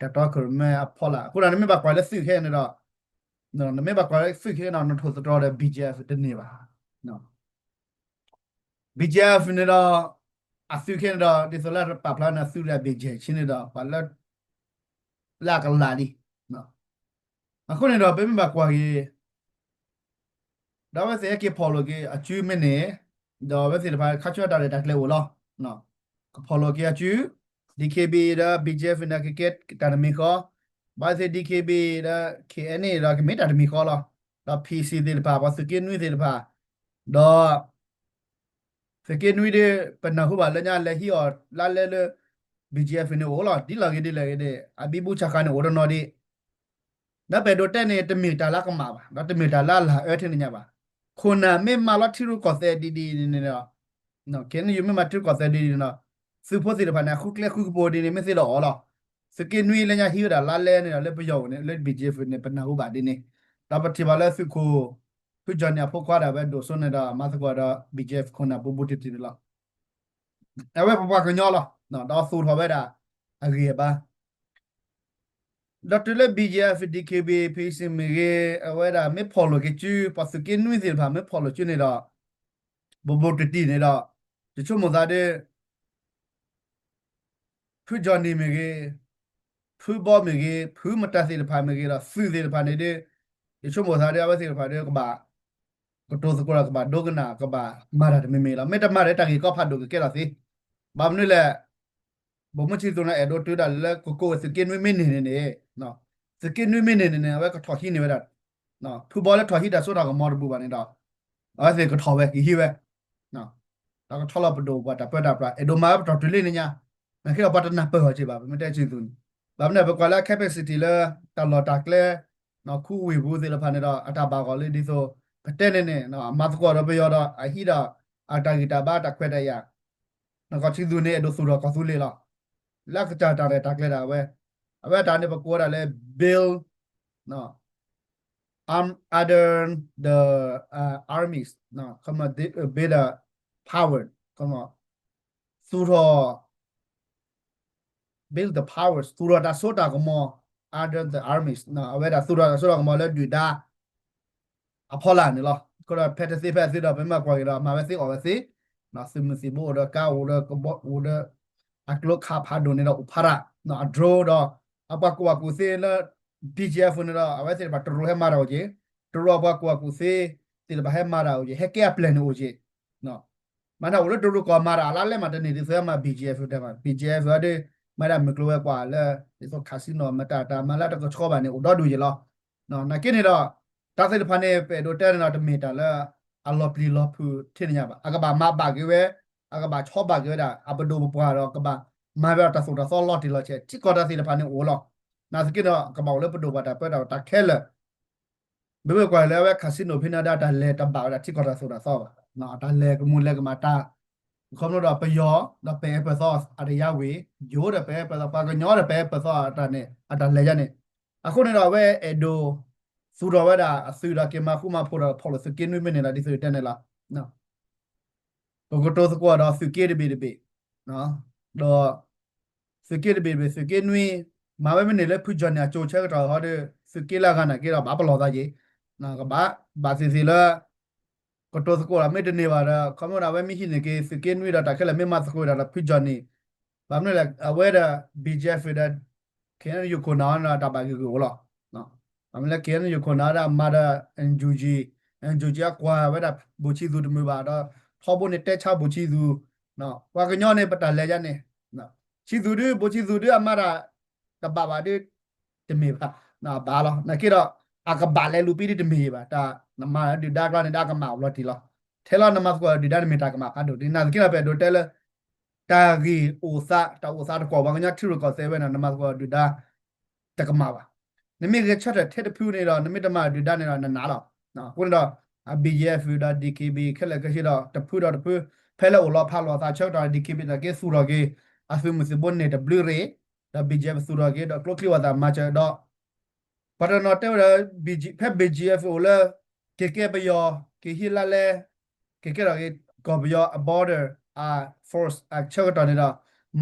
တၢ်တီခိၣ်ရိၣ်မဲအဖီလာ် အဃိဒီး နမ့ၢ်ဘၣ်ကွၢ်လၢသုးခဲအံၤန့ၣ်ဒီး နမ့ၢ်ဘၣ်ကွၢ်လၢသုးခဲအံၤဒီး နထိၣ်သတြီၤဒီး BGF တန့ၢ်ဘၣ်. BGF န့ၣ်ဒီး အသုးခဲန့ၣ်ဒီး ဒ်သိးလၢပာ်ဖျါန့ၣ် အသုးဒီး BGF ဆံးန့ၣ်ဒီး ပှၤလၢ လၢအကလးလံ. အဃိန့ၣ်ဒီး ပမ့ၢ်ဘၣ်ကွၢ်က့ၤ ဒီးအဝဲသ့ၣ်ဟဲက့ၤဖီၣ်လိာ်က့ၤအစုမ့ၢ်န့ၣ် ဒီးအဝဲသ့ၣ်တဖၣ် ခါဆူညါတၢ်ရဲၣ်တၢ်ကျဲၤအိၣ်လီၤ. ကဖီၣ်လိာ်က့ၤအစု DKB ဒီး BGF န့ၣ် ကကဲတၢ်တမံၤဃီ, ဘၣ်သ့ၣ် DKB ဒီး KNA ဒီး ကမ့ၢ်တၢ်တမံၤဃီလီၤ. ဒီး PC သ့ၣ်တဖၣ် ပှၤသုးက့နွံသ့ၣ်တဖၣ် ဒီး သုးက့နွံဒီး ပနၢ်ဟူဘၣ်လၢညါ လဲၤဟံးအီၣ်လါလဲလၢ BGF န့ၣ်အိၣ်လီၤ. ဒ်လဲၣ်ဂ့ၤဒ်လဲၣ်ဂ့ၤဒီး အဘံဘူဆးဃၤန့ၣ်အိၣ်တနီၤဒံး ဒီးပအဲၣ်ဒိးတဲန့ၣ် တမ့ၢ်တၢ်လၢကမၣ်ဘၣ်, ဒီးတမ့ၢ်တၢ်လၢအလၢအအၢထဲန့ၣ်ညါဘၣ်. ခိၣ်နၢ်မ့ၢ်မၤလီၤထံရူၢ်ကီၢ်သဲးဒ်ဒ်န့ၣ်ဒီး KNU မ့ၢ်မၤထံရူၢ်ကီၢ်သဲးဒ်ဒ်န့ၣ်ဒီး သုးဖိသ့ၣ်တဖၣ်န့ၣ် အဃုကျဲဃုကပူၤဒ်န့ၣ် မ့ၢ်သ့လီၤအီၤလီၤ. သုးက့နွံလၢညါဟံးဝဲဒၣ်လါလဲန့ၣ်ဒီး လၢပယီၤန့ၣ် လၢ BGF န့ၣ် ပနၢ်ဟူဘၣ်ဒ်န့ၣ်, ဒီးပထံၣ်ဘၣ်လၢသုးခိၣ် ဖုကၠီၣ်နံၣ်အဖိခွါဒၣ်ဝဲဒိၣ်စိန့ၣ်ဒီး မၤသကိးဒီး BGF ခိၣ်နၢ်ဘူးဘူးတံၢ်တံၢ်န့ၣ်လီၤ. အဝဲပပှၤကညီလီၤ. ဒီးသူၣ်ထီၣ်ဝဲဒၣ် အဂံၢ်အဘါ ဒီးတုၤလၢ BGF, DKB, PC မ့ၢ်ဂ့ၤ အဝဲဒၣ်မ့ၢ်ဖီၣ်လိာ်က့ၤစု ပှၤသုးက့နွံသ့ၣ်တဖၣ် မ့ၢ်ဖီၣ်လိာ်စုန့ၣ်ဒီး ဘူးဘူးတံၢ်တံၢ်န့ၣ်ဒီး ယဆိကမိၣ်သးဒီး ဖုကၠီၣ်နံၣ်မ့ၢ်ဂ့ၤ, ဖုဘီမ့ၢ်ဂ့ၤ, ဖုမတၤသ့ၣ်တဖၣ်မ့ၢ်ဂ့ၤဒီး သုးသ့ၣ်တဖၣ်န့ၣ်ဒီး ယဆိကမိၣ်သးဒီး အဝဲသ့ၣ်တဖၣ်ဒီး ကဘၣ် ကတိၤသကိးဒီး ကဘၣ်ဒိကနၣ် ကဘၣ်မၤတၢ်တမံၤမံၤလီၤ. မ့ၢ်တမၤဒီး တၢ်ဂ့ၢ်ကီဖးဒိၣ်ကကဲထီၣ်သ့. ဘၣ်မနုၤလဲၣ် ဘိၣ်မုၢ်ဆံးသူၣ်န့ၣ် အဲၣ်ဒိးတုၤဒၣ်လဲာ်လၢကကိးဝဲသုးက့နွံမ့ၢ်န့ၢ်န့ၣ်န့ၣ်, သုးက့နွံမ့ၢ်န့ၢ်န့ၣ်န့ၣ် အဝဲကထီၣ်ဟံးန့ၢ်ဝဲဒၣ် ဖုဘီလၢထီၣ်ဟံးတၢ်စိတၢ်ကမီၤတဘူၣ်ဘၣ်န့ၣ်ဒီး အဝဲသ့ၣ်ကထီၣ်ဝဲကဟံးဝဲ ဒီးကထီၣ်လီၤပဒိၣ်ပှၤတၢ်ပၢတၢ်ပြး အဲၣ်ဒိးမၤဝဲပတီၢ်တုၤလံန့ၣ်ညါ, နာ်က့ဒီးပှၤတနၢ်ပၢၢ်အီၤက့ဘၣ် ပမ့ၢ်တဲစုသူန့ၣ်, ဘၣ်မနုၤပကွၢ်လၢ capacity လၢ တၢ်လီၢ်တၢ်ကျဲ ခူဝ့ၢ်ပူၤသ့ၣ်တဖၣ်န့ၣ်ဒီး အတၢ်ဘၣ်ဂီၢ်လၢဒ်သိး ပတဲန့ၣ်န့ၣ် မၤသကိးဒီးပယီၤဒီး အဟံးဒီး အတၢ်ဂံၢ်တၢ်ဘါတၢ်ခွဲးတၢ်ယာ်, နကီၢ်စုသူန့ၣ် အဲၣ်ဒိးသူၣ်ထီၣ်ကီၢ်သူလ့ၤလီၤ. လၢကစၢ်တၢ်ရဲၣ်တၢ်ကျဲၤဒၣ်ဝဲ, အဝဲတၢ်န့ၣ်ပကိးဝဲဒၣ်လၢ build arm under the uh, armies, ခီမ build the power, ခီမ သူၣ်ထီၣ် build the powers, သူၣ်ထီၣ်တၢ်စိတၢ်ကမီၤ under the armies, အဝဲဒၣ်သူၣ်ထီၣ်တၢ်စိတၢ်ကမီၤလၢဒုၣ်ဒါ အဖီလာ်န့ၣ်လီၤ. အဃိဒီးဖဲတသ့ဖဲအသ့ဒီး ပမ့ၢ်ကွၢ်က့ၤဒီး မၤဝဲသ့အီၣ်ဝဲသ့, သုးမုၢ်သံၣ်ဘိအိၣ်ဒီးကါအိၣ်ဒီးကဘီအိၣ်ဒီး အကျိခးဖးဒိၣ်န့ၣ်ဒီးအိၣ်ဖးရၣ်, အ drone ဒီး အပှၤကူၣ်ဘၣ်ကူၣ်သ့လၢ B G F န့ၣ်ဒီး အဝဲသ့ၣ်တဖၣ်တရူးဟဲမၤတၢ်အိၣ်က့ၤ, တရူးအပှၤကူၣ်ဘၣ်ကူၣ်သ့သ့ၣ်တဖၣ်ဟဲမၤတၢ်အိၣ်က့ၤ, ဟဲကဲအပျဲၢ်န့ၣ်အိၣ်က့ၤ မ့ၢ်န့ၣ်အိၣ်လၢတရူးကီၢ်မၤတၢ်အလါလဲမးတန့ၢ်ဒ်သိးမၤ B G F တဲမး B G F အဒိ မၤဒၣ်မုၢ်ကျိၤဝဲၤကွာ်လၢ ဒ်သိး casino မၤတၢ်တၢ်မၤလၢတကဆှီဘၣ်န့ၣ် အိၣ်ဒီဒူၣ်ယဲၢ်လီၤ. နာ်က့န့ၣ်ဒီး တၢ်သ့ၣ်တဖၣ်န့ၣ် ပအဲၣ်ဒိးတဲန့ၣ်ဒီး တမ့ၢ်တၢ်လၢ အလီၤပျံၤလီၤဖုးထဲန့ၣ်ညါဘၣ်. အကဘၣ်မၤဘၣ်က့ၤဝဲ, အကဘၣ်ဆီဘၣ်က့ၤဝဲဒၣ် အပဒိၣ်ပပှၢ်ဒီး ကဘၣ်မၤဝဲဒၣ်တၢ်သိၣ်တၢ်သီလီၤတံၢ်လီၤဆဲး ထံကီၢ်တၢ်သ့ၣ်တဖၣ်န့ၣ်အိၣ်လီၤ. နာ်သက့ဒီး ကဘၣ်အိၣ်လၢပဒိၣ်ပှၤတၢ်ပၢတၢ်တၢ်ခဲလၢာ် မ့မ့ၢ်ကွၢ်လၢအဝဲ casino ဖဲန့ၣ်ဒီး တၢ်လဲၤတဘၣ်ဝဲဒၣ်ထံကီၢ်တၢ်သိၣ်တၢ်သီဘၣ်. တၢ်လဲၤကမူၤလဲၤကမၣ်တၢ် ခီဖျိဒီးပယီၤ ဒီးပအဲၣ်ပၢၢ်သီအတယါဝ့ၤ, ယိၤဒီးပအဲၣ်ပၢၢ်သီ ပှၤကညီဒီးပအဲၣ်ပၢၢ်သီအတၢ်န့ၣ် အတၢ်လဲၤယါန့ၣ်, အဃိန့ၣ်ဒီးအဝဲအဲၣ်ဒိး သူၣ်ထီၣ်ဝဲဒၣ်အသုးဒီးက့ၤမၤဃူမၤဖိးဒီးဖီၣ်လိာ်သုးက့နွံမ့ၢ်န့ၣ်လီၤ ဒ်သိးတဲန့ၣ်လီၤ. ပကတိၤသကိးဒီးသုးက့တဘ့ၣ်တဘ့ၣ်, ဒီး သုးက့တဘ့ၣ်တဘ့ၣ် သုးက့နွံ, မၤဝဲမ့ၢ်န့ၢ်လၢဖုကၠီၣ်န့ၣ် အကၠိဆၢကတီၢ်ဟီဒီး သုးက့လၢအဂၤနာ်က့ဒီးဘၣ်ပလီၢ်သးယ့ၣ်, ကဘၣ် ဘၣ်သ့ၣ်သ့ၣ်လၢ ကတိၤသကိးဒီးမ့ၢ်တန့ၢ်ဘၣ်ဒီး ခီဖျိဒီးအဝဲမ့ၢ်ဟံးန့ၢ်က့ၤသုးက့နွံဒီးတၢ်ခဲလၢာ်မ့ၢ်မၤသကိးဝဲဒၣ်ဒီးဖုကၠီၣ်န့ၣ်, ဘၣ်မနုၤလဲၣ် အဝဲဒီး B G F ဒီး K N U ခိၣ်နၢ်အီၤန့ၣ်ဒီးတၢ်ဘၣ်ဂ့ၢ်ဂ့ၢ်အိၣ်လီၤ. ဘၣ်မနုၤလဲၣ် K N U ခိၣ်နၢ်ဒီးမၤဒီး N U G, N U G အကွၢ်ဝဲဒၣ် ဗိုလ်ချစ်သူ တမုာ်ဘၣ်ဒီး ထီဘိန့ၣ်တဲဆါ ဗိုလ်ချစ်သူ, ပှၤကညီန့ၣ် ပတၢ်လဲၤယါန့ၣ် ချစ်သူဒုး ဗိုလ်ချစ်သူဒုး အမၤတၢ်တဘၣ်ဘၣ်ဒုး တမ့ၢ်ဘၣ်, ဘၣ်လီၤ. နာ်က့ဒီး အကဘၣ်လဲၤလူၤပံဒုးတမ့ၢ်ဘၣ်, တၢ်နမၤဒုၣ်ဒါကျါန့ၣ်ဒီးအကမၣ်အိၣ်လီၤတံၢ်လီၤ. ထဲလီၤနမၤသကိးဒုၣ်ဒါန့ၣ်မ့ၢ်တၢ်ကမၣ်ဖးဒိၣ်ဒ် နာ်သက့ဒီး ပအဲၣ်ဒိးတဲလၢ တၢ်ဂ့ၢ်အိၣ်သး တၢ်အိၣ်သးတကွီၢ် ပှၤကညီထံရူၢ်ကီၢ်သဲးဝဲန့ၣ် နမၤသကိးဒုၣ်ဒါ တကမၣ်ဘၣ်. နမ့ၢ်ဂဲၤဆၢထၢၣ်ထဲတဖုန့ၣ်ဒီး နမ့ၢ်တမၤဒုၣ်ဒါန့ၣ်ဒီးနနာ်လီၤ. အဃိန့ၣ်ဒီး အ B G F ဒီး D K B ခဲလၢာ်ခဲဆ့ဒီး တဖုဒီးတဖု ဖဲလၢအိၣ်လီၤဖးလိာ်သးဆၢကတီၢ် D K B နာ်က့သူၣ်ထီၣ်က့ၤ အသုးမုၢ်သံၣ်ဘိန့ၢ်တဘျုးရ့ၣ်, ဒီး B G F သူၣ်ထီၣ်က့ၤ ဒီးကျိချံဝၣ်သၣ်မၤစၢၤဒီး ပှၤတနီၤတဲဝဲဒီး BG ဖဲ B G F အိၣ်လၢ က့ၤကဲပယီၤ က့ၤဟံးလါလဲ က့ၤကဲထီၣ်က့ၤ ကီၢ်ပယီၤအ border အ force အဆၢကတီၢ်န့ၣ်ဒီး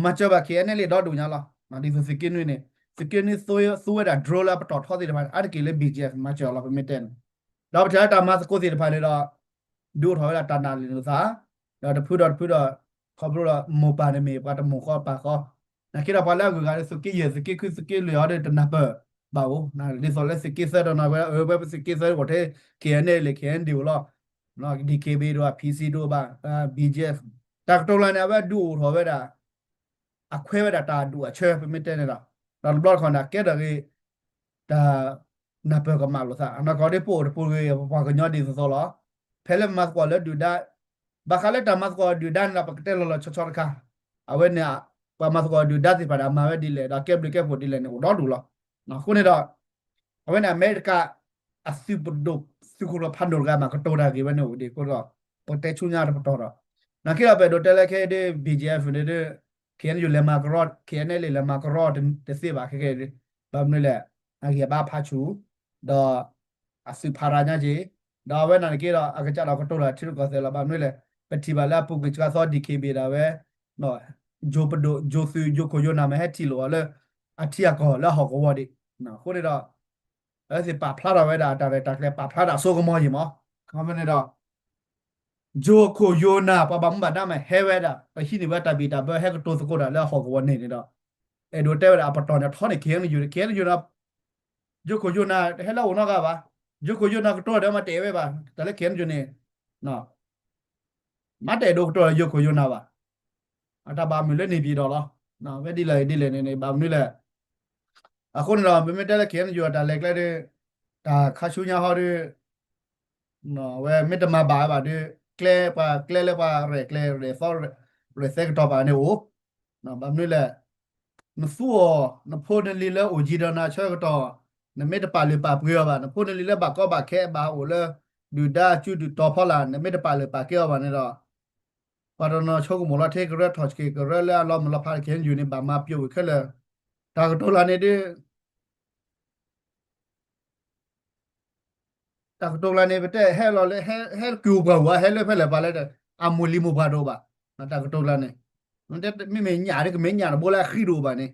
မၤစၢၤဘၣ် K N L A ဒီဒူၣ်ညါလီၤ. ဒ်သိးသုးက့နွံန့ၣ် သုးက့နွံသူဝဲဒၣ် drone လၢအပတီၢ်ထီသ့ၣ်တဖၣ်န့ၣ် အါတက့ၢ်လၢ B G F မၤစၢၤအီၤလီၤ ပမ့ၢ်တဲန့ၣ်. ဒီးပထံၣ်လၢတၢ်မၤသကိးသ့ၣ်တဖၣ်န့ၣ်ဒီး ဒုးအိၣ်ထီၣ်ဝဲဒၣ်တၢ်နာ်လံာ်လိာ်သး ဒီးတဖုဒီးတဖုဒီး ခီဖျိဒီးမိၢ်ပၢ်န့ၣ်မ့ၢ်ပှၤတမိၢ်ဃီပၢ်ဃီ နာ်က့ဒီးပှၤလၢအဂုၤအဂၤဒီးသုးက့ယဲၢ်သုးက့ခွံသုးက့လွံၢ်အီၤဒီးတနၢ်ပၢၢ်ဘၣ်ဧိၤ ဒ်သိးလၢသုးက့သၢဒီးနီၤဝဲ အဝဲပသုးက့သၢအိၣ်ထဲ K N L A K N D အိၣ်လီၤ D K B ဒိၣ်ဘၣ် P C ဒိၣ်ဘၣ် B G F တၢ်ကတိၤလၢန့ၣ် အဝဲဒုးအိၣ်ထီၣ်ဝဲဒၣ် အခွဲးဝဲဒၣ်တၢ်ဒူၣ်အဆၢ ပမ့ၢ်တဲန့ၣ်ဒီး ဒီးတဘျီတခီၣ်န့ၣ် ကဲထီၣ်ဂ့ၤ တၢ်နၢ်ပၢၢ်ကမၣ်လိာ်သး အနီၢ်ကီၢ်ဒ်ပအိၣ်တပူၤဂ့ၤ ပပှၤကညီဒ်သိးသိးလီၤ. ဖဲလၢမၤသကိးလၢဒုၣ်ဒါ ဘၣ်ဃးလၢတၢ်မၤသကိးဒုၣ်ဒါန့ၣ်ဒီး ပကတဲလီၤလီၤဆီဆီတခါ အဝဲန့ၣ် ပှၤမၤသကိးဒုၣ်ဒါသ့ၣ်တဖၣ်ဒီး အမၤဝဲဒ်လဲၣ် ဒီးကဲဘျုးကဲဖှိၣ်ဒ်လဲၣ်န့ၣ် အိၣ်ဒီဒူၣ်လီၤ. အဃိန့ၣ်ဒီး အဝဲန့ၣ် အမဲရကၤ အသုးပဒိၣ် သုးခိၣ်ကျၢၢ်ဖးဒိၣ်တဂၤမး ကတိၤတၢ်ဂ့ၢ်ဝဲန့ၣ်အိၣ်ဒံးအဃိဒီး ပကတဲဆူညါတပတီၢ်ဒီး နာ်က့ဒီးပအဲၣ်ဒိးတဲလၢခဲအံၤဒ် B G F န့ၣ်ဒ် K N U လဲၤမၤကရီ K N L A လဲၤမၤကရီတသ့ဘၣ်ခဲကဲဒ် ဘၣ်မနုၤလဲၣ် အဂံၢ်အဘါဖးဆူၣ် ဒီး အသုးဖးရၤညါက့ၤ ဒီးအဝဲန့ၣ်တက့ၢ်ဒီး အကစၢ်ဒီးကတိၤလၢထံရူၢ်ကီၢ်သဲးလီၤ ဘၣ်မနုၤလဲၣ် ပထံၣ်ဘၣ်လၢအပူၤကွံာ်စှၤသီ D K B ဒၣ်ဝဲ ယိၤပဒိၣ် ယိၤသုး ယိၤခိၣ်ယိၤနၢ်မ့ၢ်ဟဲထံၣ်လိာ်အီၤလၢ အထံအကီၢ်လၢအဟီၣ်ကဝီၤဒံး အဃိန့ၣ်ဒီး အဝဲသ့ၣ်ပာ်ဖျါထီၣ်ဝဲဒၣ် အတၢ်ရဲၣ်တၢ်ကျဲၤပာ်ဖျါတၢ်အစိကမီၤယံၤမး ခီဖျိန့ၣ်ဒီး ယိၤခိၣ်ယိၤနၢ် ပှၤဘၣ်မူဘၣ်ဒါမ့ၢ်ဟဲဝဲဒၣ် ပဟံးန့ၢ်ဝဲတၢ်ဘံၣ်တၢ်ဘၢ ဟဲကတိၤသကိးတၢ်လၢအဟီၣ်ကဝီၤန့ၣ်န့ၣ်ဒီး အဲၣ်ဒိးတဲဝဲဒၣ်အပတီၢ်န့ၣ်ထီန့ၣ် K N U K N U န့ၣ် ယိၤခိၣ်ယိၤနၢ် ဟဲလၢအအိၣ်နီတဂၤဘၣ် ယိၤခိၣ်ယိၤနၢ်ကတိၤဒီးမၤတဲာ်ဝဲဘၣ် တၢ်လၢ K N U န့ၣ် မၤတဲာ်ဒိးကတိၤဒီးယိၤခိၣ်ယိၤနၢ်ဘၣ် အတၢ်ဘၣ်မုာ်လၢန့ၣ်ပံၤဒီးလီၤ ဝဲဒ်လဲၣ်ဒ်လဲၣ်န့ၣ်န့ၣ် ဘၣ်မနုၤလဲၣ် အဃိန့ၣ်ဒီး ပမ့ၢ်တဲလၢ K N U အတၢ်လဲၤကျဲဒီး တၢ်ခါဆူညါဟီဒီး အဝဲမ့ၢ်တမၤဘၣ်ဝဲဘၣ်ဒီး ကျဲပှၤကျဲလၢပှၤရဲၣ်ကျဲၤရဲၣ်သီ ရဲၣ်သဲကတီၤပာ်န့ၣ်အိၣ်, ဘၣ်မနုၤလဲၣ်, နသူအီၤ နဖိနလံၤလၢအိၣ်ယံၤဒီးနၤဆၢကတီၢ်, နမ့ၢ်တပာ်လုၢ်ပာ်ပှ့ၤအီၤဘၣ်, နဖိနလံၤလၢဘၣ်ကီဘၣ်ခဲဘၣ်အိၣ်လၢ ဒုၣ်ဒါအစုဒုၣ်တီၤဖီလာ် နမ့ၢ်တပာ်လုၢ်ပာ်ကဲအီၤဘၣ်န့ၣ်ဒီး ပှၤတနီၤဆိကမိၣ်လီၤထဲကရၢထီၣ်ဆှံကရၢလၢအလီၤမုၢ်လီၤဖး ခ့ၣ်အဲၣ်ယူၣ်န့ၣ် ဘၣ်မၤပျိာ်ဝံၤခဲလၢာ်, တၢ်ကတိၤလၢန့ၣ်ဒီး တၢ်ကတိၤလၢန့ၣ် ပတဲဟဲလီၤလၢ ဟဲ ဟဲက့ၤအိၣ်ပှၤဝဲ ဟဲလၢဖဲလဲၣ်ပှၤလၢ အမိၢ်လံၤမိၢ်ပှၢ်တအိၣ်ဘၣ်, တၢ်ကတိၤလၢန့ၣ် မ့မ့ၢ်ညၣ်ဒီးကမ့ၢ်ညၣ်တဘိလၢအဃံတအိၣ်ဘၣ်န့ၣ်,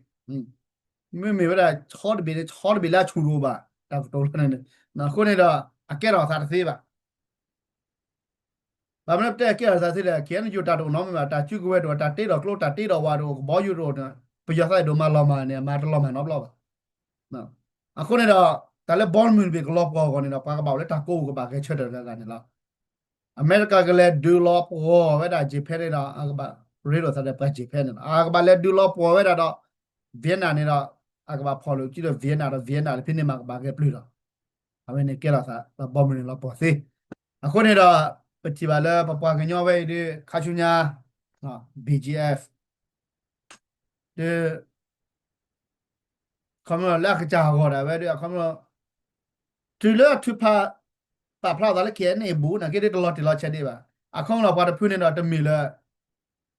မ့မ့ၢ်ဝဲဒၣ်ဆီတဘ့ၣ်န့ၣ် ဆီတဘ့ၣ်လၢအဆူၣ်တအိၣ်ဘၣ်, တၢ်ကတိၤလၢန့ၣ်, အဃိန့ၣ်ဒီး အကဲထီၣ်သးတသ့ဘၣ် ဘၣ်မနုၤပတဲကဲထီၣ်သးသ့လဲၣ်, ခ့ၣ်အဲၣ်ယူၣ်တၢ်တအိၣ်နီတမံၤဘၣ်, တၢ်စုကဝဲၤတအိၣ်, တၢ်တ့ဒီးကျိ တၢ်တ့ဒီးဝၤတအိၣ်, ကဘီယူၤတအိၣ်, ပယီၤသးအံၤဒိၣ်မၤလီၤမၢ်န့ၣ် အမၤတလီၤမၢ်နီတဘျီဘၣ်. အဃိန့ၣ်ဒီး တၢ်လၢဘီမုၢ်တဘ့ၣ်ကလီၤပှီၢ်အဂီၢ်န့ၣ်ဒီး ပှၤကဘၣ်အိၣ်လၢတၢ်ကိးပူၤ ကဘၣ်ဂဲၤဆၢထၢၣ်တဂၤဂၤန့ၣ်လီၤ. အမဲရကၤကလဲၤဒုးလီၤပှီၢ်ဝဲဒၣ် Japan န့ၣ်ဒီး အကဘၣ်ရ့လိာ်သးဒီးပှၤ Japan န့ၣ်လီၤ. အကဘၣ်လဲၤဒုးလီၤပှီၢ်ဝဲဒၣ်ဒီး Vietnam န့ၣ်ဒီး အကဘၣ်ဖီၣ်လိာ်စုဒီး Vietnam ဒီး Vietnam တဖဲန့ၣ်မးကဘၣ်ဂဲၤပျုၢ်လီၤ. အဝဲန့ၣ်ကဲထီၣ်သး ဒီးဘီမုၢ်န့ၣ်လီၤပှီၢ်သ့. အဃိန့ၣ်ဒီး ပထံၣ်ဘၣ်လၢပပှၤကညီဝဲအံၤဒီး ခါဆူညါ ဘီ ခီမ့ၢ်လၢအကစၢ်အဂီၢ်ဒၣ်ဝဲဒီး အခီမ့ၢ် တုၤလၢအထုးဖး ပာ်ဖျါအသးလၢ ခ့ၣ်အဲၣ်ယူၣ် အဘူး နာ်က့ဒီးတလီၤတံၢ်လီၤဆဲးဒံးဘၣ်. အခီမ့ၢ်လီၤပှၤတဖုန့ၣ်ဒီးတမ့ၢ်လၢ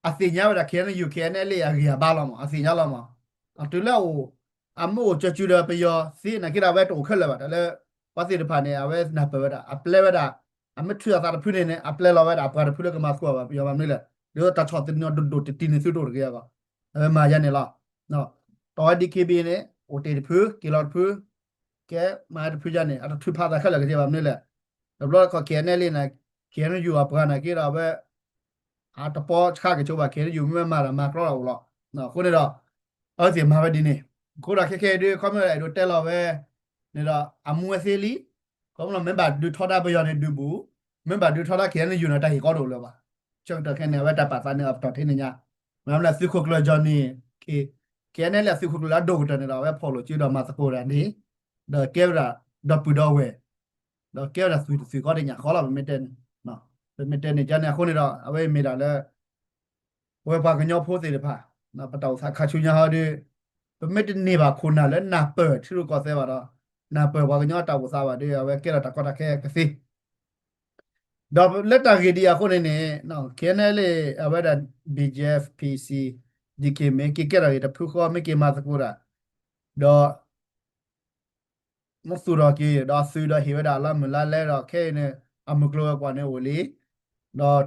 အသ့ၣ်ညါဝဲဒၣ် ခ့ၣ်အဲၣ်ယူၣ် ခ့ၣ်အဲၣ်ယူၣ် အဂံၢ်အဘါလီၤမး, အသ့ၣ်ညါလီၤမး. တုၤလၢအအိၣ် အမ့ၢ်အိၣ်ကၠီၤစုၤဒီးပယီၤသ့နာ်က့ဒီး အဝဲတအိၣ်ခဲလၢာ်ဘၣ်. တၢ်လၢ ပှၤသ့ၣ်တဖၣ်န့ၣ် အဝဲနၢ်ပၢၢ်ဝဲဒၣ် အပျဲဝဲဒၣ် အမ့ၢ်ထုးအသးတဖုန့ၣ်န့ၣ် အပျဲလီၤဝဲဒၣ်ပှၤတဖုလၢကမၤသကိးဘၣ်ပယီၤ ဘၣ်မနုၤလဲၣ်. ဒီးတၢ်ဆီၣ်သနံးအီၤဒိၣ်ဒိၣ်တံၢ်တံၢ်န့ၣ်သုတအိၣ်တဂ့ၤအဂီၢ် အဝဲမၤယါန့ၣ်လီၤ. တီၢ်ဝဲ DKBA န့ၣ် အိၣ်တ့ၢ်တဖု က့ၤလီၤတဖု ကဲမၤတဖုယါန့ၣ် အတထုးဖးသးခဲလၢာ်ကသ့ဘၣ်မနုၤလဲၣ်. တဘျီတခီၣ် ခ့ၣ်အဲၣ်ယူၣ် အပှၤနာ်က့ဒီး အဝဲ အတပီဆါက့ၤဆိဘၣ် ခ့ၣ်အဲၣ်ယူၣ် မ့ၢ်ဝဲမၤတၢ်မၤကြီတၢ်အိၣ်လီၤ. အဃိန့ၣ်ဒီး အဝဲသ့ၣ်မၤဝဲဒ်န့ၣ် အဃိဒီးခဲခဲအံၤဒုး ခီမ့ၢ်အဲၣ်ဒိးတဲလီၤဝဲန့ၣ်ဒီး အမူဝဲသ့လံ. ခီမ့ၢ်လီၤ မ့ၢ်ဘၣ်ဒုးထီဒါပယီၤန့ၣ်ဒုးဘူး, မ့ၢ်ဘၣ်ဒုးထီဒါ ခ့ၣ်အဲၣ်ယူၣ် န့ၣ် တၢ်ဟ့ၣ်ကီတအိၣ်လၢၤဘၣ်. ဆၢကတီၢ်ခဲအံၤန့ၣ် အဝဲတၢ်ပာ်သးန့ၣ် အပတီၢ်ထဲန့ၣ်ညါ မ့ၢ်လၢသုးခိၣ်ကျၢၢ် Johnny ခ့ၣ်အဲၣ်ယူၣ် လၢအသုးခိၣ်ကျၢၢ်လၢအဒိၣ်ကတၢၢ်န့ၣ်ဒီး အဝဲဖီၣ်လိာ်စုဒီးမၤသကိးတၢ်န့ၣ် ဒီးကဲဝဲဒၣ် ဒီပုၢ်ဒီဝဲၢ် ဒီးကဲဝဲဒၣ်သွံၣ်တသွံၣ်ဃီတညၣ်ဃီလီၤ ပမ့ၢ်တဲန့ၣ်. ပမ့ၢ်တဲန့ၣ်ကန့ၣ် အဃိန့ၣ်ဒီး အဝဲမ့ၢ်ဒၣ်လၢ ပဝဲပှၤကညီဖိသ့ၣ်တဖၣ် ပတၢ်အိၣ်သးခါဆူညါဟီဒီး ပမ့ၢ်တန့ၢ်ဘၣ်ခိၣ်နၢ်လၢနၢ်ပၢၢ်ထံရူၢ်ကီၢ်သဲးဘၣ်ဒီး နၢ်ပၢၢ်ပှၤကညီတၢ်အိၣ်သးဘၣ်ဒီး အဝဲကဲထီၣ်တၢ်ကီတၢ်ခဲကသ့. ဒီးလၢတၢ်ဂ့ၢ်ဒ်အံၤအဃိန့ၣ်န့ၣ် ခဲအံၤန့ၣ်လံ အဝဲဒၣ် ဘီ ခ့ၣ်အဲၣ်ယူၣ် မ့ၢ်က့ၤကဲထီၣ်ဂ့ၤတဖုဃီ မ့ၢ်က့ၤမၤသကိးတၢ် ဒီး မ့ၢ်သူၣ်ထီၣ်က့ၤ ဒီးအသုးဒီးဟ့ၣ်ဝဲဒၣ်အလီၢ်မုၢ်လါလဲဒီး ခဲအံၤန့ၣ် အမုၢ်ကျိၤဝဲၤကွာ်န့ၣ်အိၣ်လံ.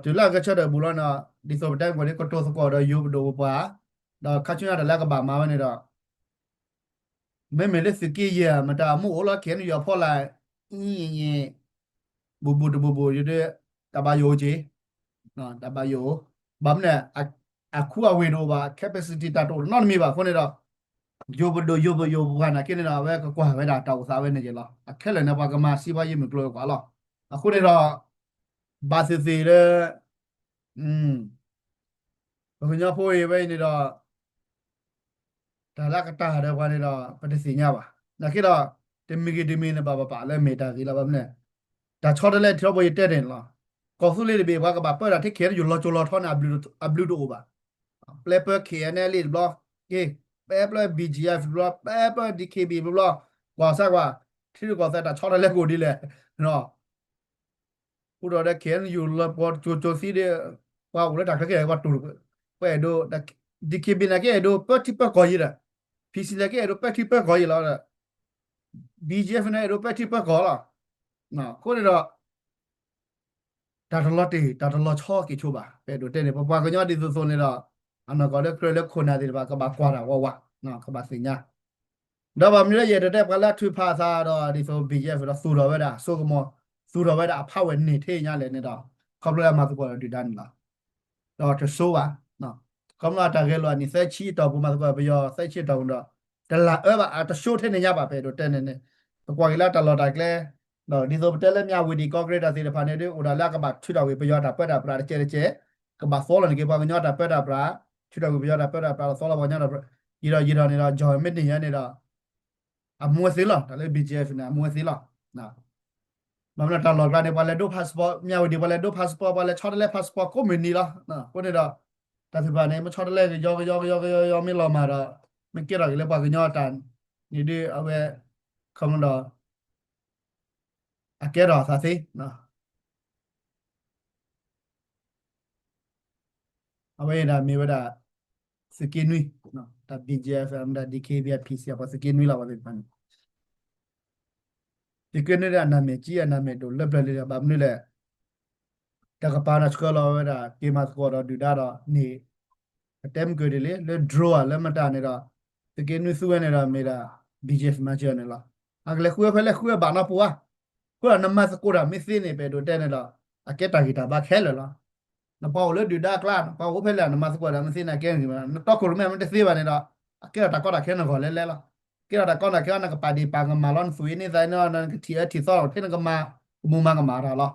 ဒီးတုၤလၢအကဆၢထၢၣ်ဘူးလီၤန့ၣ် ဒ်သိးပတဲကီးန့ၣ် ကတိၤသကိးဒီးယိၤပဒိၣ်ပပှၢ် ဒီးခါဆူညါတၢ်လၢကဘၣ်မၤဝဲန့ၣ်ဒီး မ့မ့ၢ်လၢသုးက့ယဲၢ် မတၤအမူအိၣ်လီၤ ခ့ၣ်အဲၣ်ယူၣ်အဖီလာ် အံၤ ဘူးဘူးတဘူးဘူး ယဒုး တၢ်ဘၣ်ယိၣ်က့ၤ တၢ်ဘၣ်ယိၣ် ဘၣ်မနုၤ အခူအဝ့ၢ်တအိၣ်ဘၣ် capacity တၢ်တအိၣ်နီတမံၤဘၣ်အဃိန့ၣ်ဒီး ယိၤပဒိၣ်ယိၤပယိၤပပှၢ်နာ်က့န့ၣ်ဒီး အဝဲကကွၢ်ဝဲဒၣ်တၢ်အိၣ်သးဝဲန့ၣ်က့ၤလီၤ. အခဲလၢာ်န့ၣ် ပှၤကမၤစံးပှၤယံၤမုၢ်ကျိၤဝဲၤကွာ်လီၤ. အဃိန့ၣ်ဒီး ဘၣ်သ့ၣ်သ့ၣ်လၢ ပကညီဖိအံၤဝဲအံၤန့ၣ်ဒီး တၢ်လၢအကတၢၢ်ဒီးပှၤန့ၣ်ဒီး ပတသ့ၣ်ညါဘၣ်. နာ်က့ဒီး တမံၤဂ့ၤတမံၤန့ၣ် ဘၣ်ပပာ်လၢမ့ၢ်တၢ်ဂ့ၤလီၤ ဘၣ်မနုၤလဲၣ်. တၢ်ဆီတလဲထံထီဘိယတဲန့ၣ်လီၤ. ကီၢ်သူလ့ၤတဘ့ၣ် ပှၤကဘၣ်ပၢတၢ်ထဲ ခ့ၣ်အဲၣ်ယူၣ် လီၤစိၤလီၤထီန့ၣ် အဘျုးတအိၣ်ဘၣ်. ပျဲပၢ ခ့ၣ်အဲၣ်ယူၣ် တဘျီ, က့ၤ ပျဲပၢ ဘီ ခ့ၣ်အဲၣ်ယူၣ် တဘျီ, ပျဲပၢ ဒီ ခ့ၣ်ဘံၣ် တဘျီ, ကွၢ်စၢ်ကွၢ် ထံရူၢ်ကီၢ်သဲးတၢ်ဆီတလဲကအိၣ်ဒ်လဲၣ်. အိၣ်ဒီး ခ့ၣ်အဲၣ်ယူၣ် လၢပှၤကၠိကၠိသံဒီး ပှၤအိၣ်လၢတၢ်ချၢခဲအံၤ ပှၤတူၢ် ပှၤအဲၣ်ဒိး ဒီ ခ့ၣ်ဘံၣ် နာ်က့ အဲၣ်ဒိးပၢထံပၢကီၢ်ယံၤဒီး ဖံစံလဲၣ်က့ အဲၣ်ဒိးပၢထံပၢကီၢ်ယံၤလီၤ. ဘီ ခ့ၣ်အဲၣ်ယူၣ် န့ၣ် အဲၣ်ဒိးပၢထံပၢကီၢ်လီၤ. အဃိန့ၣ်ဒီး တၢ်တလီၤတံၢ် တၢ်တလီၤဆီက့ၤဆိဘၣ်. ပအဲၣ်ဒိးတဲန့ၣ် ပပှၤကညီဒ်သိးသိးန့ၣ်ဒီး အနီၢ်ကီၢ်လၢကြၢးလၢခိၣ်နၢ်သ့ၣ်တဖၣ် ကဘၣ်ကွၢ်တၢ်ဝးဝး, ကဘၣ်သ့ၣ်ညါ ဒီးဘၣ်မနုၤလၢယအဲၣ်ဒိးတဲပှၤလၢအထုးဖးအသးဒီး ဒ်သိး ဘီ ခ့ၣ်အဲၣ်ယူၣ် ဒီးသူၣ်ထီၣ်ဝဲဒၣ် စိကမီၤ သူၣ်ထီၣ်ဝဲဒၣ်အဖးဝဲၢ်န့ၢ်ထဲညါလဲၣ်န့ၣ်ဒီး ခီဖျိလၢအမၤသကိးဒီးဒုၣ်ဒါန့ၣ်လီၤ. ဒီးတဆိဘၣ်. ခီဖျိတၢ်ဂဲၤလိာ်အနံၣ်သၢဆံအတီၢ်ပူၤ မၤသကိးပယီၤသၢဆံအတီၢ်ပူၤဒီး တလၢအၢဘၣ် အတဆိထဲန့ၣ်ညါဘၣ် ပအဲၣ်ဒိးတဲန့ၣ်န့ၣ် ပကွၢ်က့ၤလၢတၢ်လီၢ်တၢ်ကျဲ ဒီးဒ်သိးပတဲလၢမၠၣ်ဝတံၣ် ကီၢ်ကရ့ၣ်တၢ်သ့ၣ်တဖၣ်န့ၣ်ဒီး အိၣ်ဒၣ်လၢအကဘၣ်ထုးထီၣ်ကွံာ်ပယီၤတၢ်ပၢတၢ်ပြးတကဲတကဲ, ကဘၣ်သီလီၤန့ၢ်က့ၤပှၤကညီတၢ်ပၢတၢ်ပြး, ထုးထီၣ်ကွံာ်ပယီၤတၢ်ပၢတၢ်ပြးဒီးသီလီၤပှၤကညီတၢ်ပြး, ယံာ်ဒီးယံာ်ဒီးန့ၣ်ဒီး ကၠီၣ်မ့ၢ်န့ၢ်ယါန့ၣ်ဒီး အမူဝဲသ့လီၤ. တၢ်လၢ ဘီ ခ့ၣ်အဲၣ်ယူၣ် န့ၣ် အမူဝဲသ့လီၤ. ဘၣ်မနုၤတၢ်လီၢ်ကျါန့ၣ် ပှၤလဲၤဒိ passport မၠၣ်ဝတံၤ ပှၤလဲၤဒိ passport ပှၤလဲၤဆီတလဲ passport ကိးမုၢ်နံၤလီၤ. အဃိန့ၣ်ဒီး တၢ်သ့ၣ်တဖၣ်န့ၣ် မ့ၢ်ဆီတလဲကယီကယီကယီကယီကယီ မ့ၢ်လီၤမၢ်ဒီး မ့ၢ်ကဲထီၣ်က့ၤလၢပှၤကညီအတၢ်န့ၣ်ဒုး အဝဲ ခီမဒီး အကဲထီၣ်အသးသ့ အဝဲအံၤဒၣ်မ့ၢ်ဝဲဒၣ် သုးက့နွံ တၢ် B G F မ့ၢ်ဒၣ် D K B I P C အပှၤသုးက့နွံလီၤ ပှၤသ့ၣ်တဖၣ်န့ၣ် သုးက့နွံဒၣ်အနၢ်မဲာ်ကံ အနၢ်မဲာ်ဒိၣ်လၢပျၢၤလံဒီး ဘၣ်မနုၤလဲၣ် တၢ်ကပၤဒီးဆှၢလီၤဝဲဒၣ် က့ၤမၤသကိးဒီးဒုၣ်ဒါဒီးန့ၣ် အတဲမုၢ်ကၢၤဒ်လဲၣ် လၢ drone လၢမတၤန့ၣ်ဒီး သုးက့နွံသူဝဲန့ၣ်ဒီးမ့ၢ်ဒၣ် B G F မၤစၢၤန့ၣ်လီၤ. အကလဲၤဃုဝဲဖဲလဲၣ်ဃုဝဲဘၣ်နီၢ်ပူၤဧါ. အဃိဒီးနမၤသကိးတၢ်မ့ၢ်သ့န့ၣ် ပအဲၣ်ဒိးတဲန့ၣ်ဒီး အကဲတၢ်ဂံၢ်တၢ်ဘါခဲလၢာ်လီၤ. နပှၤအိၣ်လၢဒုၣ်ဒါအကျါ နပှၤအိၣ်ဖဲလဲၣ် နမၤသကိးတၢ်မ့ၢ်သ့န့ၣ် အကဲဂံၢ်ဘါ နတီခိၣ်ရိၣ်မဲမ့ၢ်တသ့ဘၣ်န့ၣ်ဒီး အကဲထီၣ်တၢ်ကီတၢ်ခဲနဂီၢ်လဲၣ်လဲၣ်လီၤ. ကဲထီၣ်တၢ်ကီတၢ်ခဲ နကပာ်ဒ့ၣ်ပာ်ကမၣ်လီၤ နသူၣ်အ့န့ၢ်သးန့ၣ် နကထံၣ်အၢထံၣ်သီလီၤ ထဲနကမၤကမူၤမၤကမၣ်တၢ်လီၤ.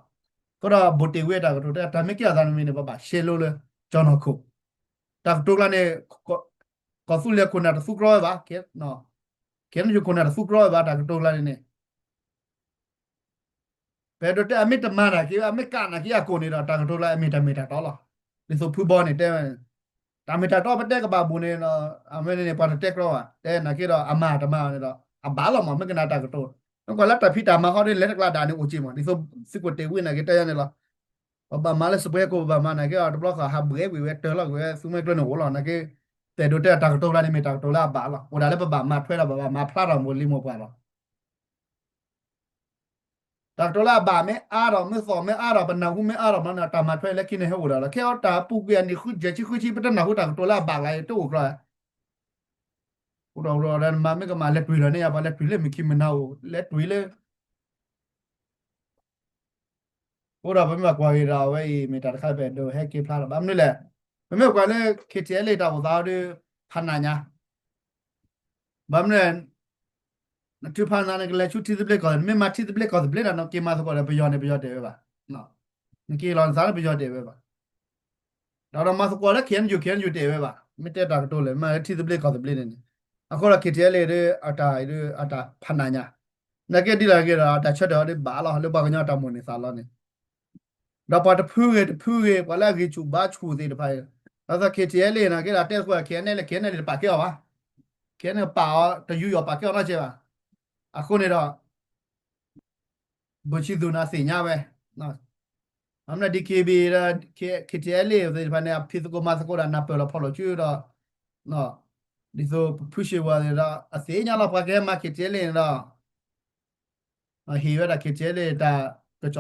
အဃိဒီး ဘိၣ်တ့ၢ်ဝံအတၢ်ကတိၤတဲ တၢ်မ့ၢ်ကဲထီၣ်သးတမံၤန့ၣ် ပဘၣ်ရှဲလိလၢ ကၠီၤနီၢ်ခိၣ် တၢ်ကတိၤကျါန့ၣ် ကီၢ်သူလ့ၤခိၣ်နၢ်တသူကြီဝဲဘၣ်, ခဲအံၤခိၣ်နၢ်တသူကြီဝဲဘၣ် တၢ်ကတိၤကျါန့ၣ်န့ၣ် ပအဲၣ်ဒိးတဲ အမ့ၢ်တမၤနာ်က့ အမ့ၢ်ကးနာ်က့အကိာ်န့ၣ်ဒီး တၢ်ကတိၤလၢအမ့ၢ်တၢ်မ့ၢ်တၢ်တီလီၤ. ဒ်သိးဖုဘီန့ၣ်တဲဝဲန့ၣ် တၢ်မ့ၢ်တၢ်တီပတဲကဘၣ်ဘူးန့ၣ်ဒီး အဝဲန့ၣ်န့ၣ် ပှၤတတဲကြီဘၣ် တဲနာ်က့ဒီး အမၤတမၤန့ၣ်ဒီး အဘၣ်လီၤမး မ့ၢ်ကနၣ်တၢ်ကတိၤ မ့ၢ်ကွၢ်လၢတၢ်ဖံးတၢ်မၤဟီဒီး လဲၤတကျါဒၣ်န့ၣ်အိၣ်က့ၤမး ဒ်သိးသုးခိၣ်တ့ၢ်ဝံနာ်က့တဲယါန့ၣ်လီၤ. ပဘၣ်မၤလၢစပွဲကိး ပဘၣ်မၤနာ်က့ဒီး တဘျီဃီဟးဘှဲးကွံာ်ဝဲ တၢၢ်လီၤကွံာ်ဝဲ သူမှဲကျၢၤန့ၣ်အိၣ်လီၤ နာ်က့ ပအဲၣ်ဒိးတဲတၢ်ကတိၤလၢန့ၣ် မ့ၢ်တၢ်ကတိၤလၢအဘၣ်လီၤ. အိၣ်ဒၣ်လၢပဘၣ်မၤထွဲဒီး ပဘၣ်မၤဖျါထီၣ်မိၢ်လံမိၢ်ပှၢ်လီၤ. တၢ်ကတိၤလၢအဘၣ်မ့ၢ်အါထီၣ် မ့ၢ်သီၣ်မ့ၢ်အါထီၣ် ပနၢ်ဟူမ့ၢ်အါထီၣ်မးန့ၣ် တၢ်မၤထွဲလၢခံန့ၣ်ဟဲအိၣ်ဒၣ်လီၤ. ခဲအံၤတၢ်ပူၤကွံာ်အနံၣ်ဃု ယဲၢ်ဆံဃုဆံ ပတနၢ်ဟူတၢ်ကတိၤလၢအဘၣ်ကျါအံၤ တအိၣ်ကြီ အိၣ်ဒီးအိၣ်ဒီးနမၤမ့ၢ်ကမၣ်လဲၤတွံၢ်လီၤန့ၣ်ယါ ပှၤလဲၤတွံၢ်လၢမုၢ်ခံမုၢ်နၤအိၣ် လဲၤတွံၢ်လၢ အိၣ်ဒီးပမ့ၢ်ဘၣ်ကွၢ်က့ၤဒီး အဝဲအံၤမ့ၢ်တၢ်တခါလၢပအဲၣ်ဒိးဟဲက့ၤဖျါလီၤ ဘၣ်မနုၤလဲၣ် ပမ့ၢ်ကွၢ်လၢ K T L A တၢ်အိၣ်သးအီၤဒီး ဖးနးညါ ဘၣ်မနုၤလဲၣ် နထုးဖးနး နကလဲၤဆူထံသဘျ့ကီၢ်သဘျ့ နမ့ၢ်မၤထံသဘျ့ကီၢ်သဘျ့ဒီး နက့ၤမၤသကိးဒီးပယီၤန့ၣ် ပယီၤတအဲၣ်ဝဲဘၣ်. နက့ၤလီၤနသးလၢပယီၤတအဲၣ်ဝဲဘၣ်. ဒီးနမၤသကိးလၢ K N U K N U တအဲၣ်ဝဲဘၣ်. မ့ၢ်တဲတၢ်ကတိၤလဲၣ် မ့ၢ်လၢထံသဘျ့ကီၢ်သဘျ့န့ၣ်န့ၣ် အဃိဒီး K T L A ဒီး အတၢ် အတၢ်ဖးနးညါ နကဲဒ်လဲၣ်ဂ့ၤဒီး တၢ်ဆၢထၢၣ်အီၤဒ်ဘၣ်လီၤ လၢပှၤကညီတၢ်မိၣ်န့ၢ်သးလီန့ၣ် ဒီးပှၤတဖုဂ့ၤတဖုဂ့ၤ ပှၤလၢအဂံၢ်ဆူၣ်ဘါဆူၣ်သ့ၣ်တဖၣ်အံၤ ဒီးသိး K T L A န့ၣ် ကဲဒၣ်တဲသကိး K N L A K N L A တပာ်ကဲအီၤဘၣ်. K N L A ပာ်အီၤ တယူးယီၣ်ပာ်ကဲအီၤနီတစဲးဘၣ်. အဃိန့ၣ်ဒီး ဘိၣ်ဆံသူၣ်န့ၣ်အသ့ၣ်ညါဝဲ မ့ၢ် D K B ဒီး K T L A သ့ၣ်တဖၣ်န့ၣ် အဖံးသကိးမၤသကိးဒီးနၢ်ပၢၢ်လီၤဖီၣ်လိာ်စုဒီး ဒ်သိးပဖုၣ်ဆံးဝဲသ့ၣ်ဒီး အသ့ၣ်ညါလီၤ ပှၤကဟဲမၤ K T L A န့ၣ်ဒီး ဟ့ၣ်ဝဲဒၣ် K T L A တၢ်ကစီၣ်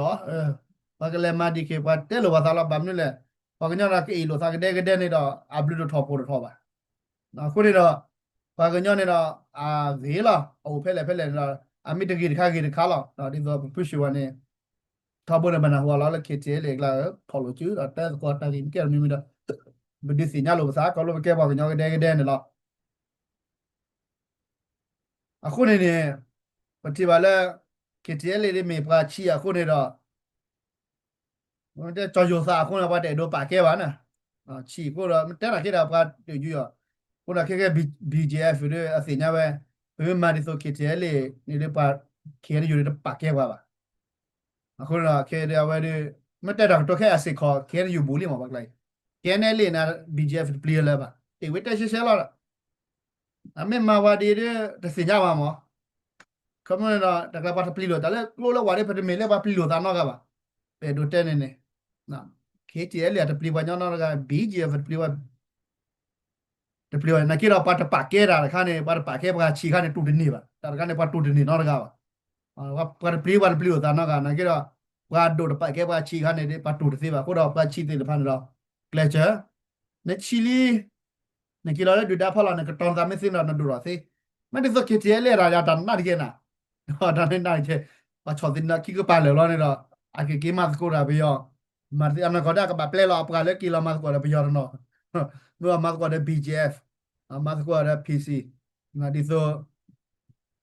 ပှၤကလဲၤမၤ D K ပှၤတဲလိာ်ပှၤသးလီၤ ဘၣ်မနုၤလဲၣ် ပှၤကညီဒီးကအ့ၣ်လိာ်သးကဒဲကဒဲန့ၣ်ဒီး အဘျုးတထီၣ်ဖှိၣ်တထီၣ်ဘၣ်. အဃိန့ၣ်ဒီး ပှၤကညီန့ၣ်ဒီး အဂ့ၤလီၤ အအိၣ်ဖဲလဲၣ်ဖဲလဲၣ်န့ၣ်ဒီး အမ့ၢ်တဂ့ၤတခါဂ့ၤတခါလီၤ. ဒ်သိးပဖုၣ်ဆံးဝဲန့ၣ် ထီဘိန့ၣ် ဘၣ်နၢ်ဟူအီၤလီၤလၢ K T L A အကျါ ဖီၣ်လိာ်စုဒီးတဲသကိးတၢ်ဂ့ၢ်မ့ၢ်ကဲထီၣ်မံၤမံၤဒီး ပဒုးသ့ၣ်ညါလိာ်ပသး ခီဖျိပကဲပှၤကညီကဒဲကဒဲန့ၣ်လီၤ. အဃိန့ၣ်န့ၣ် ပထံၣ်ဘၣ်လၢ K T L A ဒ်မ့ၢ်ပှၤဆံးအဃိန့ၣ်ဒီး တဲကၠီၤယိၤသးအဃိန့ၣ် ပှၤတအဲၣ်ဒိးပာ်ကဲဘၣ်န့ၣ် ဆံးအဃိဒီး မ့ၢ်တဲနာ်က့ဒီးပှၤတယူးယီၣ် အဃိဒီးခဲကဲ B G F ဒီးအသ့ၣ်ညါဝဲ ပမ့ၢ်မၤဒ်သိး K T L A န့ၣ်ဒီးပှၤ K N U န့ၣ်တပာ်ကဲပှၤဘၣ်. အဃိန့ၣ်ဒီး ခဲအံၤအဝဲဒီး မ့ၢ်တဲတၢ်ကတိၤခဲအစ့ၢ်ကီး K N U ဘူးလံမး ပှၤကျါအံၤ K N L A န့ၣ် B G F တပျံၤလၢၤဘၣ် တ့ၢ်ဝဲတဲရှဲရှဲလီၤဒီး အမ့ၢ်မၤဝဲဒ်ဒီး တသ့ၣ်ညါဘၣ်မး ခီမ့ၢ်န့ၣ်ဒီး တၢ်ကျါပှၤတပျံၤလိာ်သးလၢကျိလၢဝဲဒီး ပတမ့ၢ်လၢပှၤပျံၤလိာ်သးနီတဂၤဘၣ်. ပအဲၣ်ဒိးတဲန့ၣ်န့ၣ် K T L A တပျံၤပှၤကညီနီတဂၤ B G F တပျံၤဝဲ တပျံၤဝဲ နာ်က့ဒီးပှၤတပာ်ကဲတၢ်တခါန့ၣ် ပှၤတပာ်ကဲပှၤဆံးခါန့ၣ် တူၢ်တန့ၢ်ဘၣ် တၢ်တခါန့ၣ် ပှၤတူၢ်တန့ၢ်နီတဂၤဘၣ်. ပှၤတပျံၤပှၤတပျံၤလိာ်သးနီတဂၤ နာ်က့ဒီး ပှၤဒိၣ်တပာ်ကဲပှၤဆံးခါန့ၣ် ပှၤတူၢ်တသ့ဘၣ် အဃိဒီး ပှၤဆံးသ့ၣ်တဖၣ်န့ၣ်ဒီး ကျဲးစၢး နဆံးလံ နက့ၤလီၤလၢဒုၣ်ဒါဖီလာ် နကတီၤနသးမ့ၢ်သ့န့ၣ်ဒီး နဒိၣ်ထီၣ်သ့. မ့ၢ်ဒ်သိး K T L A တၢ်ယၤတၢ်နးတက့ၢ်နၤ, တၢ်န့ၣ်နးတက့ၢ်, ပှၤဆီၣ်သနံးခံကပၤလၢာ်လီၤန့ၣ်ဒီး အကက့ၤမၤသကိးတၢ်ပယီၤ, မၤသကိးအနီၢ်ကီၢ်ဒၣ်ကဘၣ်ပျဲလီၤ အပှၤလၢက့ၤလီၤမၤသကိးဒီးပယီၤတနီၤ, မ့ၢ်မၤသကိးဒီး B G F, မၤသကိးဒီး P C, ဒ်သိး ပှ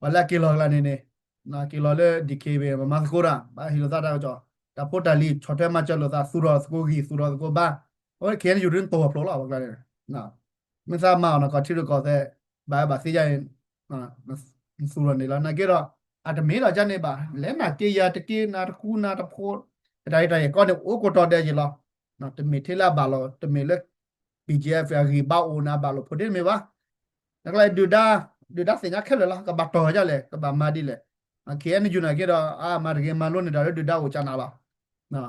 ၤလၢအက့ၤလီၤကျါန့ၣ်န့ၣ်, က့ၤလီၤလၢ D K ဘၣ် မၤသကိးတၢ် ဘၣ်ဟ့ၣ်လိာ်သးတၢ်ကစီၣ်, တၢ်ဖိတၢ်လံၤ ဆီၣ်ထွဲမၤစၢၤလိာ်သး သူၣ်ထီၣ်သကိးဂံၢ် သူၣ်ထီၣ်သကိးဘါ, အဝဲ K N U ဒ်တိၢ်အဖျိလီၤ ပှၤကျါန့ၣ်, မ့ၢ်သးမၤအီၤနီၢ်ကီၢ်ထံရူၢ်ကီၢ်သဲး ဘၣ်ဘၣ်သ့ယါအံၤ, သူၣ်ထီၣ်န့ၣ်လီၤ နာ်က့ဒီး အတမ့ၢ်လီၤဒ်န့ၣ်ဘၣ်, လဲၤနၤက့ယၤတက့နၤတဃူနၤတဖိး, တၢ်အံၤတၢ်အံၤကီန့ၣ် အိၣ်ကိးတီၤဒဲးယံၤလီၤ. တမ့ၢ်ထဲလၢအဘၣ်လိာ်, တမ့ၢ်လၢ BGF အဂံၢ်ဘါအိၣ်န့ၣ် အဘၣ်လိာ်ဖိးဒ်တမ့ၢ်ဘၣ်. နကလဲၤဒုၣ်ဒါ, ဒုၣ်ဒါသ့ၣ်ညါခဲလၢာ်လီၤ, ကဘၣ်တီၢ်ဒ်လဲၣ်, ကဘၣ်မၤဒ်လဲၣ်. KNU နာ်က့ဒီး အမၤတဂ့ၤမၤလိန့ၣ်ဒီးလၢဒုၣ်ဒါအိၣ်ကနၤလီၤ.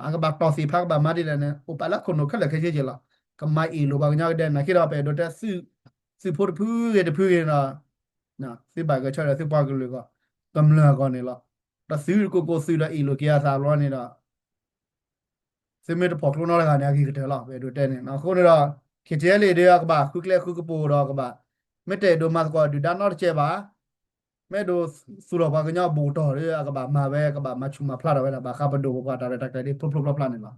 အကဘၣ်တီၢ်သ့ၣ်တဖၣ် ကဘၣ်မၤဒ်လဲၣ်န့ၣ် အိၣ်ပာ်လၢခိၣ်နူာ်ခဲလၢာ်ခဲဆ့က့လီၤ. ကမၤအ့ၣ်လိာ်ပှၤကညီကဒဲနာ်က့ဒီး ပအဲၣ်ဒိးတဲ သုးဖိတဖုဂ့ၤတဖုဂ့ၤဒီး သုဘၣ်ဂဲၤဆၢထၢၣ်သုပှၤကလုာ်အဂီၢ်, ကမျၢၢ်အဂီၢ်န့ၣ်လီၤ. ဒီးသုးကိးကိးသုးဒီးအ့ၣ်လိာ်က့ၤအသးဘျီန့ၣ်ဒီး သုမ့ၢ်တဖီၣ်ကျိနီတဂၤန့ၣ် အဂ့ၤကတၢၢ်လီၤ ပအဲၣ်ဒိးတဲန့ၣ်. အဃိန့ၣ်ဒီး KTLA ဒီးအကဘၣ်ဃုကျဲဃုကပူၤဒီးကဘၣ်, မ့ၢ်တအဲၣ်ဒိးမၤသကိးဒုၣ်ဒါနီတကဲဘၣ်, မ့ၢ်အဲၣ်ဒိးသူၣ်ထီၣ်ပှၤကညီအဘူးကတၢၢ်ဒီး အကဘၣ်မၤဝဲ ကဘၣ်မၤဆူၣ်မၤဖျါထီၣ်ဝဲဒၣ် ဘၣ်ဃးပဒိၣ်ပပှၢ်တၢ်ရဲၣ်တၢ်ကျဲၤဒ်ဖျိဖျိဖျါဖျါန့ၣ်လီၤ.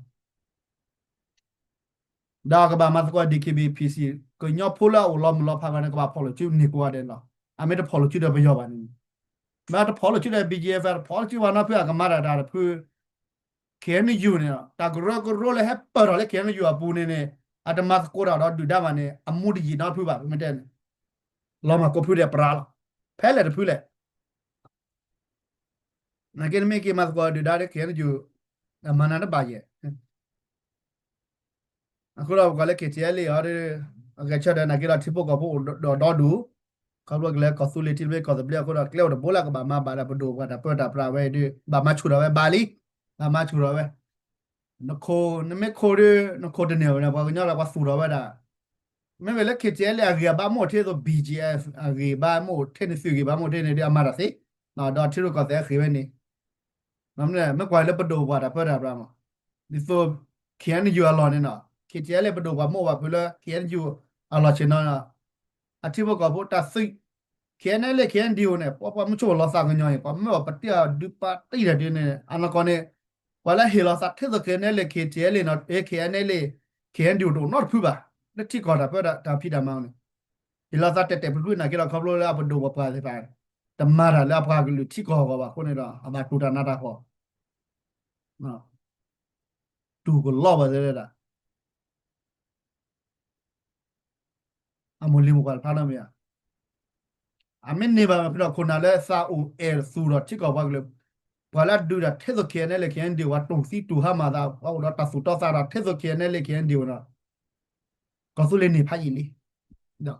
ဒီးအကဘၣ်မၤသကိး DKBA PC ကညီဖိလၢအအိၣ်လီၤမုၢ်လီၤဖးဘၣ်န့ၣ် ကဘၣ်ဖီၣ်လိာ်စုန့ၢ်ကိးဂၤဒဲးန့ၣ်လီၤ. အမ့ၢ်တဖီၣ်လိာ်စုဒီးပယီၤဘၣ်န့ၣ်, မ့ၢ်တဖီၣ်လိာ်စုဒီး BGF တဖီၣ်လိာ်စုပှၤနီတဖု အကမၤတၢ်တၢ်တဖု KNU န့ၣ် တၢ်ကရၢကရိလၢဟဲပၢၢ်ထီၣ်လၢ KNU အပူၤန့ၣ်န့ၣ် အတမၤသကိးတၢ်ဒီးဒုၣ်ဒါဘၣ်န့ၣ် အမူတယံာ်နီတဖုဘၣ် ပမ့ၢ်တဲန့ၣ်, လီၤမၢ်ကိးဖုဒီးပြးလီၤ, ဖဲလဲၣ်တဖုလဲၣ်. နာ်က့နမ့ၢ်က့ၤမၤသကိးဒုၣ်ဒါဒီး KNU အမၤနၤတဘၣ်ယဲ�ၢ်. အဃိဒီးပကွၢ်လၢ KTLA အံၤဒီး အဂဲၤဆၢထၢၣ်နာ်က့ဒီး ထံဖိကီၢ်ဖိအိၣ်ဒီးဒီဒူၣ်, ခီဖျိကလဲၤကီၢ်သူလ့ၤထံသဘျ့ကီၢ်သဘျ့အဃိဒီး ကျဲအိၣ်တဘိလၢကဘၣ်မၤဘၣ်ဒီးပဒိၣ်ပပှၢ်တၢ်ပြးဝဲအံၤဒီး ဘၣ်မၤဆူၣ်ထီၣ်ဝဲဘၣ်လံ, ဘၣ်မၤဆူၣ်ထီၣ်ဝဲ နခိၣ် နမ့ၢ်ခိၣ်ဒီး နခိၣ်တန့ၢ်ဝဲန့ၣ် ပှၤကညီဒီးပှၤသူၣ်ထီၣ်ဝဲဒၣ်, မ့မ့ၢ်လၢ KTLA အဂံၢ်အဘါမ့ၢ်အိၣ်ထဲသိး BGF အဂံၢ်ဘါမ့ၢ်အိၣ်ထဲန့ၣ် သုးဂံၢ်ဘါမ့ၢ်အိၣ်ထဲန့ၣ်ဒီး အမၤတၢ်သ့, ဒီးထံရူၢ်ကီၢ်သဲးအဃ့ၢ်ဝဲန့ၣ်, မ့မ့ၢ်ကွၢ်လၢပဒိၣ်ပပှၢ်တၢ်ပၢတၢ်ပြးမး, ဒ်သိး KNU အလီၢ်န့ၣ်နီၤ KTLA ပဒိၣ်ပပှၢ်မ့ၢ်အိၣ်ဘၣ်ဖုးလၢ KNU အလီၢ်ဆ့ၣ်နီၤ, အထံဖိကီၢ်ဖိတၢ်သုး KNLA KNDO န့ၣ် ပှၤပှၤမုၢ်ဆိလီၤသးကညီၤအံၤ ပှၤမ့ၢ်အီၤပတံၢ်အီၤဒုးပာ်တံၢ်တၢ်ဒုးန့ၣ် အနီၢ်ကီၢ်န့ၣ် ပှၤလၢဟ့ၣ်လီၤသးထဲသိး KNLA KTLA နီၤ KNLA KNDO တအိၣ်နီတဖုဘၣ်, လၢထံကီၢ်တၢ်ပၢတၢ်ဖံးတၢ်မၤန့ၣ်, ဟ့ၣ်လီၤသးတဲာ်တဲာ်ဖျုးဖျုးနာ်က့ဒီး ခီဖျိလၢအပဒိၣ်ပပှၢ်သ့ၣ်တဖၣ် တမၤတၢ်လၢအပှၤကလုာ်ထံကီၢ်အဂီၢ်ဘၣ်အဃိန့ၣ်ဒီး အဘၣ်တူၢ်တၢ်နးတၢ်ဖှီၣ် တူၢ်ကလီဘၣ်သ့ၣ်ဒၣ် အမိၢ်လံၤမိၢ်ပှၢ်တဖၣ်လၢမ့ၢ်ဧါ, အမ့ၢ်န့ၢ်ဘၣ်မ့ၢ်ဖဲဒီးခိၣ်နၢ်လၢသးအိၣ်အဲၣ်သူၣ်ဒီးထံကီၢ်ပှၤကလုာ်, ပှၤလၢအဒုးတၢ်ထဲသိး KNLA KNDO ပှၤတူၢ်သံတူၢ်ဟါမၢ်သး ပှၤအိၣ်ဒီးတၢ်သူၣ်တီသးဒီးထဲသိး KNLA KNDO ဒီး ကီၢ်သူလ့ၤန့ၢ်ဖးယံာ်လံ, ဒီး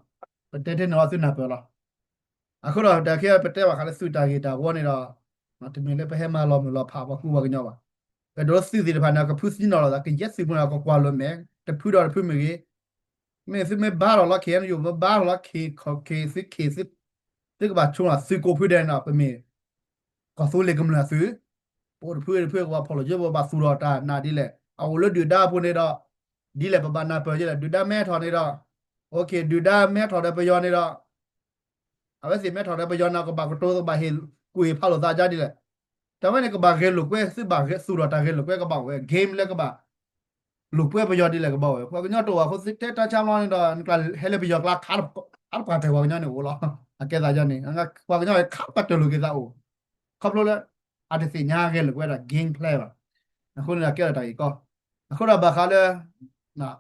ပတဲထဲန့ၣ်အီၤသုနၢ်ပၢၢ်လီၤ. အဃိဒီးတၢ်ခဲအံၤပတဲဘၣ်ဃးလၢသုးတၢ်ဂ့ၢ်တၢ်ဝီန့ၣ်ဒီး တမ့ၢ်လၢပဟဲမၤလီၤမုၢ်လီၤဖးပှၤကူပှၤကညီဘၣ်. ပအဲၣ်ဒိးလၢသုးသ့ၣ်တဖၣ်န့ၣ် ကဖုသံနီၣ်လီၤသး ကယဲၢ်သုးမုၢ်န့ၣ် ကကွၢ်လိာ်မဲာ် တဖုဒီးတဖုမ့ၢ်ဂ့ၤ, မ့ၢ်သုမ့ၢ်ဘါထီၣ်လီၤ KNU မ့ၢ်ဘါထီၣ်လီၤ ခ့ၣ်ခ့ၣ်သုခ့ၣ်သု သုကဘၣ်ဆိလီၤသုးကိးဖုဒဲးန့ၣ်ဒီး ပမ့ၢ် ကီၢ်သူလ့ၤကမျၢၢ်သုး, ပအိၣ်တဖုတဖုကဘၣ်ဖီၣ်လိာ်ယိ ပဘၣ်သူၣ်ထီၣ်တၢ်နာ်ဒ်လဲၣ်, အအိၣ်လၢဒုၣ်ဒါအပူၤန့ၣ်ဒီး ဒ်လဲၣ်ပဘၣ်နၢ်ပၢၢ်ဒ်လဲၣ်, ဒုၣ်ဒါမ့ၢ်ဟဲထီၣ်န့ၣ်ဒီး ဒုၣ်ဒါမ့ၢ်ဟဲထီၣ်ဒီးပယီၤန့ၣ်ဒီး အဝဲသ့ၣ်မ့ၢ်ထီၣ်ဒီးပယီၤန့ၣ် ကဘၣ်ကတိၤ ကဘၣ်ဟ့ၣ်ကူၣ်ဟ့ၣ်ဖးလိာ်သးဒ်လဲၣ်, တၢ်ဝဲန့ၣ်ကဘၣ်ဂဲၤလိာ်ကွဲ သုဘၣ်သူၣ်ထီၣ်တၢ်ဂဲၤလိာ်ကွဲကဘၣ်အိၣ်ဝဲ game လၢကဘၣ် လိာ်ကွဲပယီၤဒ်လဲၣ်ကဘၣ်အိၣ်ဝဲ, ပှၤကညီတအိၣ်အဃိသုတဲတၢ်ဆါမီန့ၣ်ဒီး နကျါဟဲလၢပယီၤကျါ ခါတပှၢ်တၢၢ်ပှၤကညီန့ၣ်အိၣ်လီၤ, အကဲသးယီန့ၣ် ပှၤကညီခါတပှၢ်တၢၢ်လိာ်က့ၤသးအိၣ်, ခီဖျိလၢ အတသ့ၣ်ညါဂဲၤလိာ်ကွဲဒၣ် game plan ဘၣ်, အဃိန့ၣ်ဒီးကဲထီၣ်တၢ်ဂ့ၢ်ကီ, အဃိဒီးဘၣ်ဃးလၢ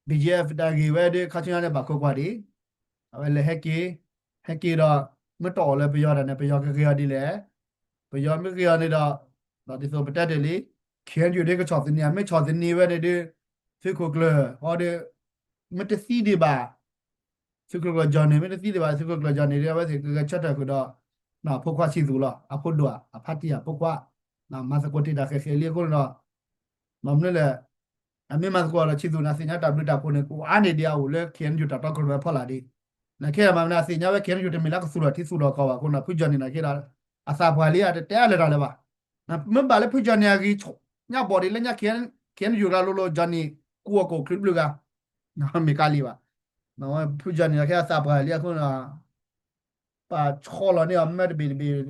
BGF တၢ်ဂ့ၢ်ဝဲဒီး ခါဆူညါန့ၣ်ဘၣ်ခိးကွၢ်ဒံး, အဝဲလဲၤဟဲက့ၤ, ဟဲက့ၤဒီး မ့ၢ်တအိၣ်လၢပယီၤတၢ်န့ၣ် ပယီၤကဂ့ၤအီၤဒ်လဲၣ်, ပယီၤမ့ၢ်ဂ့ၤအီၤန့ၣ်ဒီး ဒ်သိးပတဲတ့ၢ်လံ, KNU ဒ်ကဆီၣ်သနံး အမ့ၢ်ဆီၣ်သနံးဝဲန့ၣ်ဒီး သုးခိၣ်ကျၢၢ်အီၤဒီး မ့ၢ်တသံဒံးဘၣ် သုးခိၣ်ကျၢၢ် Johnny မ့ၢ်တသံဒံးဘၣ် သုးခိၣ်ကျၢၢ် Johnny ဒီး အဝဲသ့ၣ်ကဂဲၤဆၢထၢၣ်ဃုာ်ဒီး ဖိခွါဆံးသူၣ်လီၤ. အဖိဒိၣ်ဧါ အဖါတံၢ်ဧါ ဖိခွါ မၤသကိးတ့ၢ်တၢ်ဃဲၤဃဲၤလံအဃိန့ၣ်ဒီး မ့ၢ်မနုၤလဲၣ် အမ့ၢ်မၤသကိးဒီးဆံးသူၣ်န့ၣ် သ့ၣ်ညါတၢ်ဘျုးတၢ်ဖှိၣ်န့ၣ် ကအိၣ်အါန့ၢ်ဒံးအအိၣ်လၢ KNU တၢ်တီခိၣ်ရိၣ်မဲအဖီလာ်ဒံး. နာ်က့မၤမနုၤ အသ့ၣ်ညါဝဲ KNU တမ့ၢ်လၢကသူၣ်ထီၣ်ထံသူၣ်ထီၣ်ကီၢ်ဘၣ်အဃိန့ၣ် ဖု Johnny နာ်က့ဒီး အသးပှၢ်လံ အတတဲအါလၢၤတၢ်လၢၤဘၣ်. မ့ၢ်ဘၣ်လၢဖု Johnny အဂံၢ် ညါဘီၣ်ဒံးလၢညါ KNU ကျါလိၤလိၤ Johnny ကူအီၣ်ကိၣ်ချုးဘျုးဂၤ မ့ၢ်ကါလံဘၣ်. ဖု Johnny နာ်က့အသးပှၢ်လံအဃိန့ၣ် ပာ်ဆီလီၤန့ၢ်အီၤ မ့ၢ်တဘ့ၣ်တဘ့ၣ်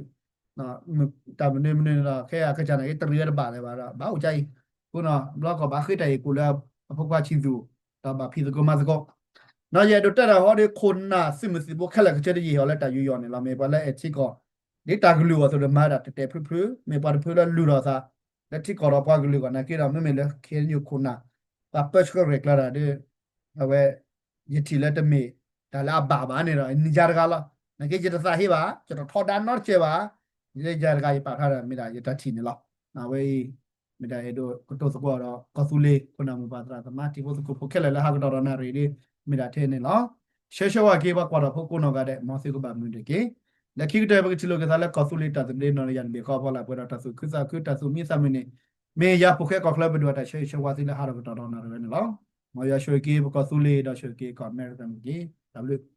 တၢ်မနုၤမနုၤန့ၣ်ဒီး ခဲအံၤအကစၢ်နာ်က့ တရံးဝဲတဘၣ်လၢၤဘၣ်ဒီး ဘၣ်အိၣ်ကါအံၤ အဃိန့ၣ် ဘျီကီၢ်ဘၣ်ဃ့တၢ်အံၤကိးလၢ အဖိခွါဆံးသူၣ် ဒီးဘၣ်ဖံးသကိးမၤသကိး ဒီးယအဲၣ်ဒိးတဲတၢ်ဟီဒီး ခိၣ်နၢ်သုးမုၢ်သံၣ်ဘိခဲလၢာ်ကဆၢတယံာ်ဟီလၢတၢ်ယူးယီၣ်န့ၣ်လီၤ. မ့ၢ်ပှၤလၢအဲၣ်ထံကီၢ် ဒ်တၢ်ကလုၢ်အီၤအသိးဒီးမၤဒၣ်တဲာ်တဲာ်ဖျုးဖျုး မ့ၢ်ပှၤတဖုလၢလုၢ်ထီၣ်သး လၢထံကီၢ်ဒီးပှၤကလုာ်အဂီၢ်နာ်က့ဒီး မ့မ့ၢ်လၢ KNU ခိၣ်နၢ် ပှၤပၢဆှၢရဲၣ်ကျဲၤတၢ်ဒီး အဝဲ ယထံၣ်လၢတမ့ၢ်တၢ်လၢအဘၣ်ဘၣ်န့ၣ်ဒီး နံၤယါတဂၤလီၤ. နာ်က့ ယတသးဟ့ဘၣ်, ယတထီဒါနီတစဲးဘၣ်. ယဲယၤတဂၤယပာ်ဖျါဒီး မ့ၢ်ဒၣ်ယတၢ်ထံၣ်န့ၣ်လီၤ. အဝဲအံၤ မ့ၢ်ဒၣ်အဲၣ်ဒိးကတိၤသကိးဒီးကီၢ်သူလ့ၤ ခိၣ်နၢ်မိၢ်ပၢ်သရၣ်သမါ တံၤဖိသကိးဖိခဲလၢာ်လၢဟးကတီၢ်ဒီးနၣ်ရံၣ်ဒ် မ့ၢ်ဒၣ်ထဲန့ၣ်လီၤ. ဆၢဂ့ၤဆၢဝါက့ၤပှၤကွၢ်တၢ်ဖိကိးနီၢ်ဂၤဒဲး မ်သုကဘၣ်မုာ်တက့ၢ်. လၢခံကတၢၢ် ပကထံၣ်လိာ်က့ၤသးလၢကီၢ်သူလ့ၤတၢ်သဘျ့နီၢ်တယၢ်တဘ့ၣ်ဃီအဖီလာ် ပှဲၤဒီးတၢ်သူၣ်ခုသးခု တၢ်သူၣ်မံသးမုာ်န့ၣ် မ့ၢ်ယၤဖိၣ်ဃဲကီၢ်ချၢ ပဒိၣ်တၢ်ဆၢဂ့ၤဆၢဝါသုလၢဟးထီၣ်ကတီၢ်ဒီးနၣ်ရံၣ်ဝဲန့ၣ်လီၤ. မ်ယွၤဆိၣ်ဂ့ၤက့ၤပကီၢ်သူလ့ၤ ဒီးဆိၣ်ဂ့ၤက့ၤကီၢ်အမဲရကၤန့ၣ်တက့ၢ်. တၢ်ဘျုး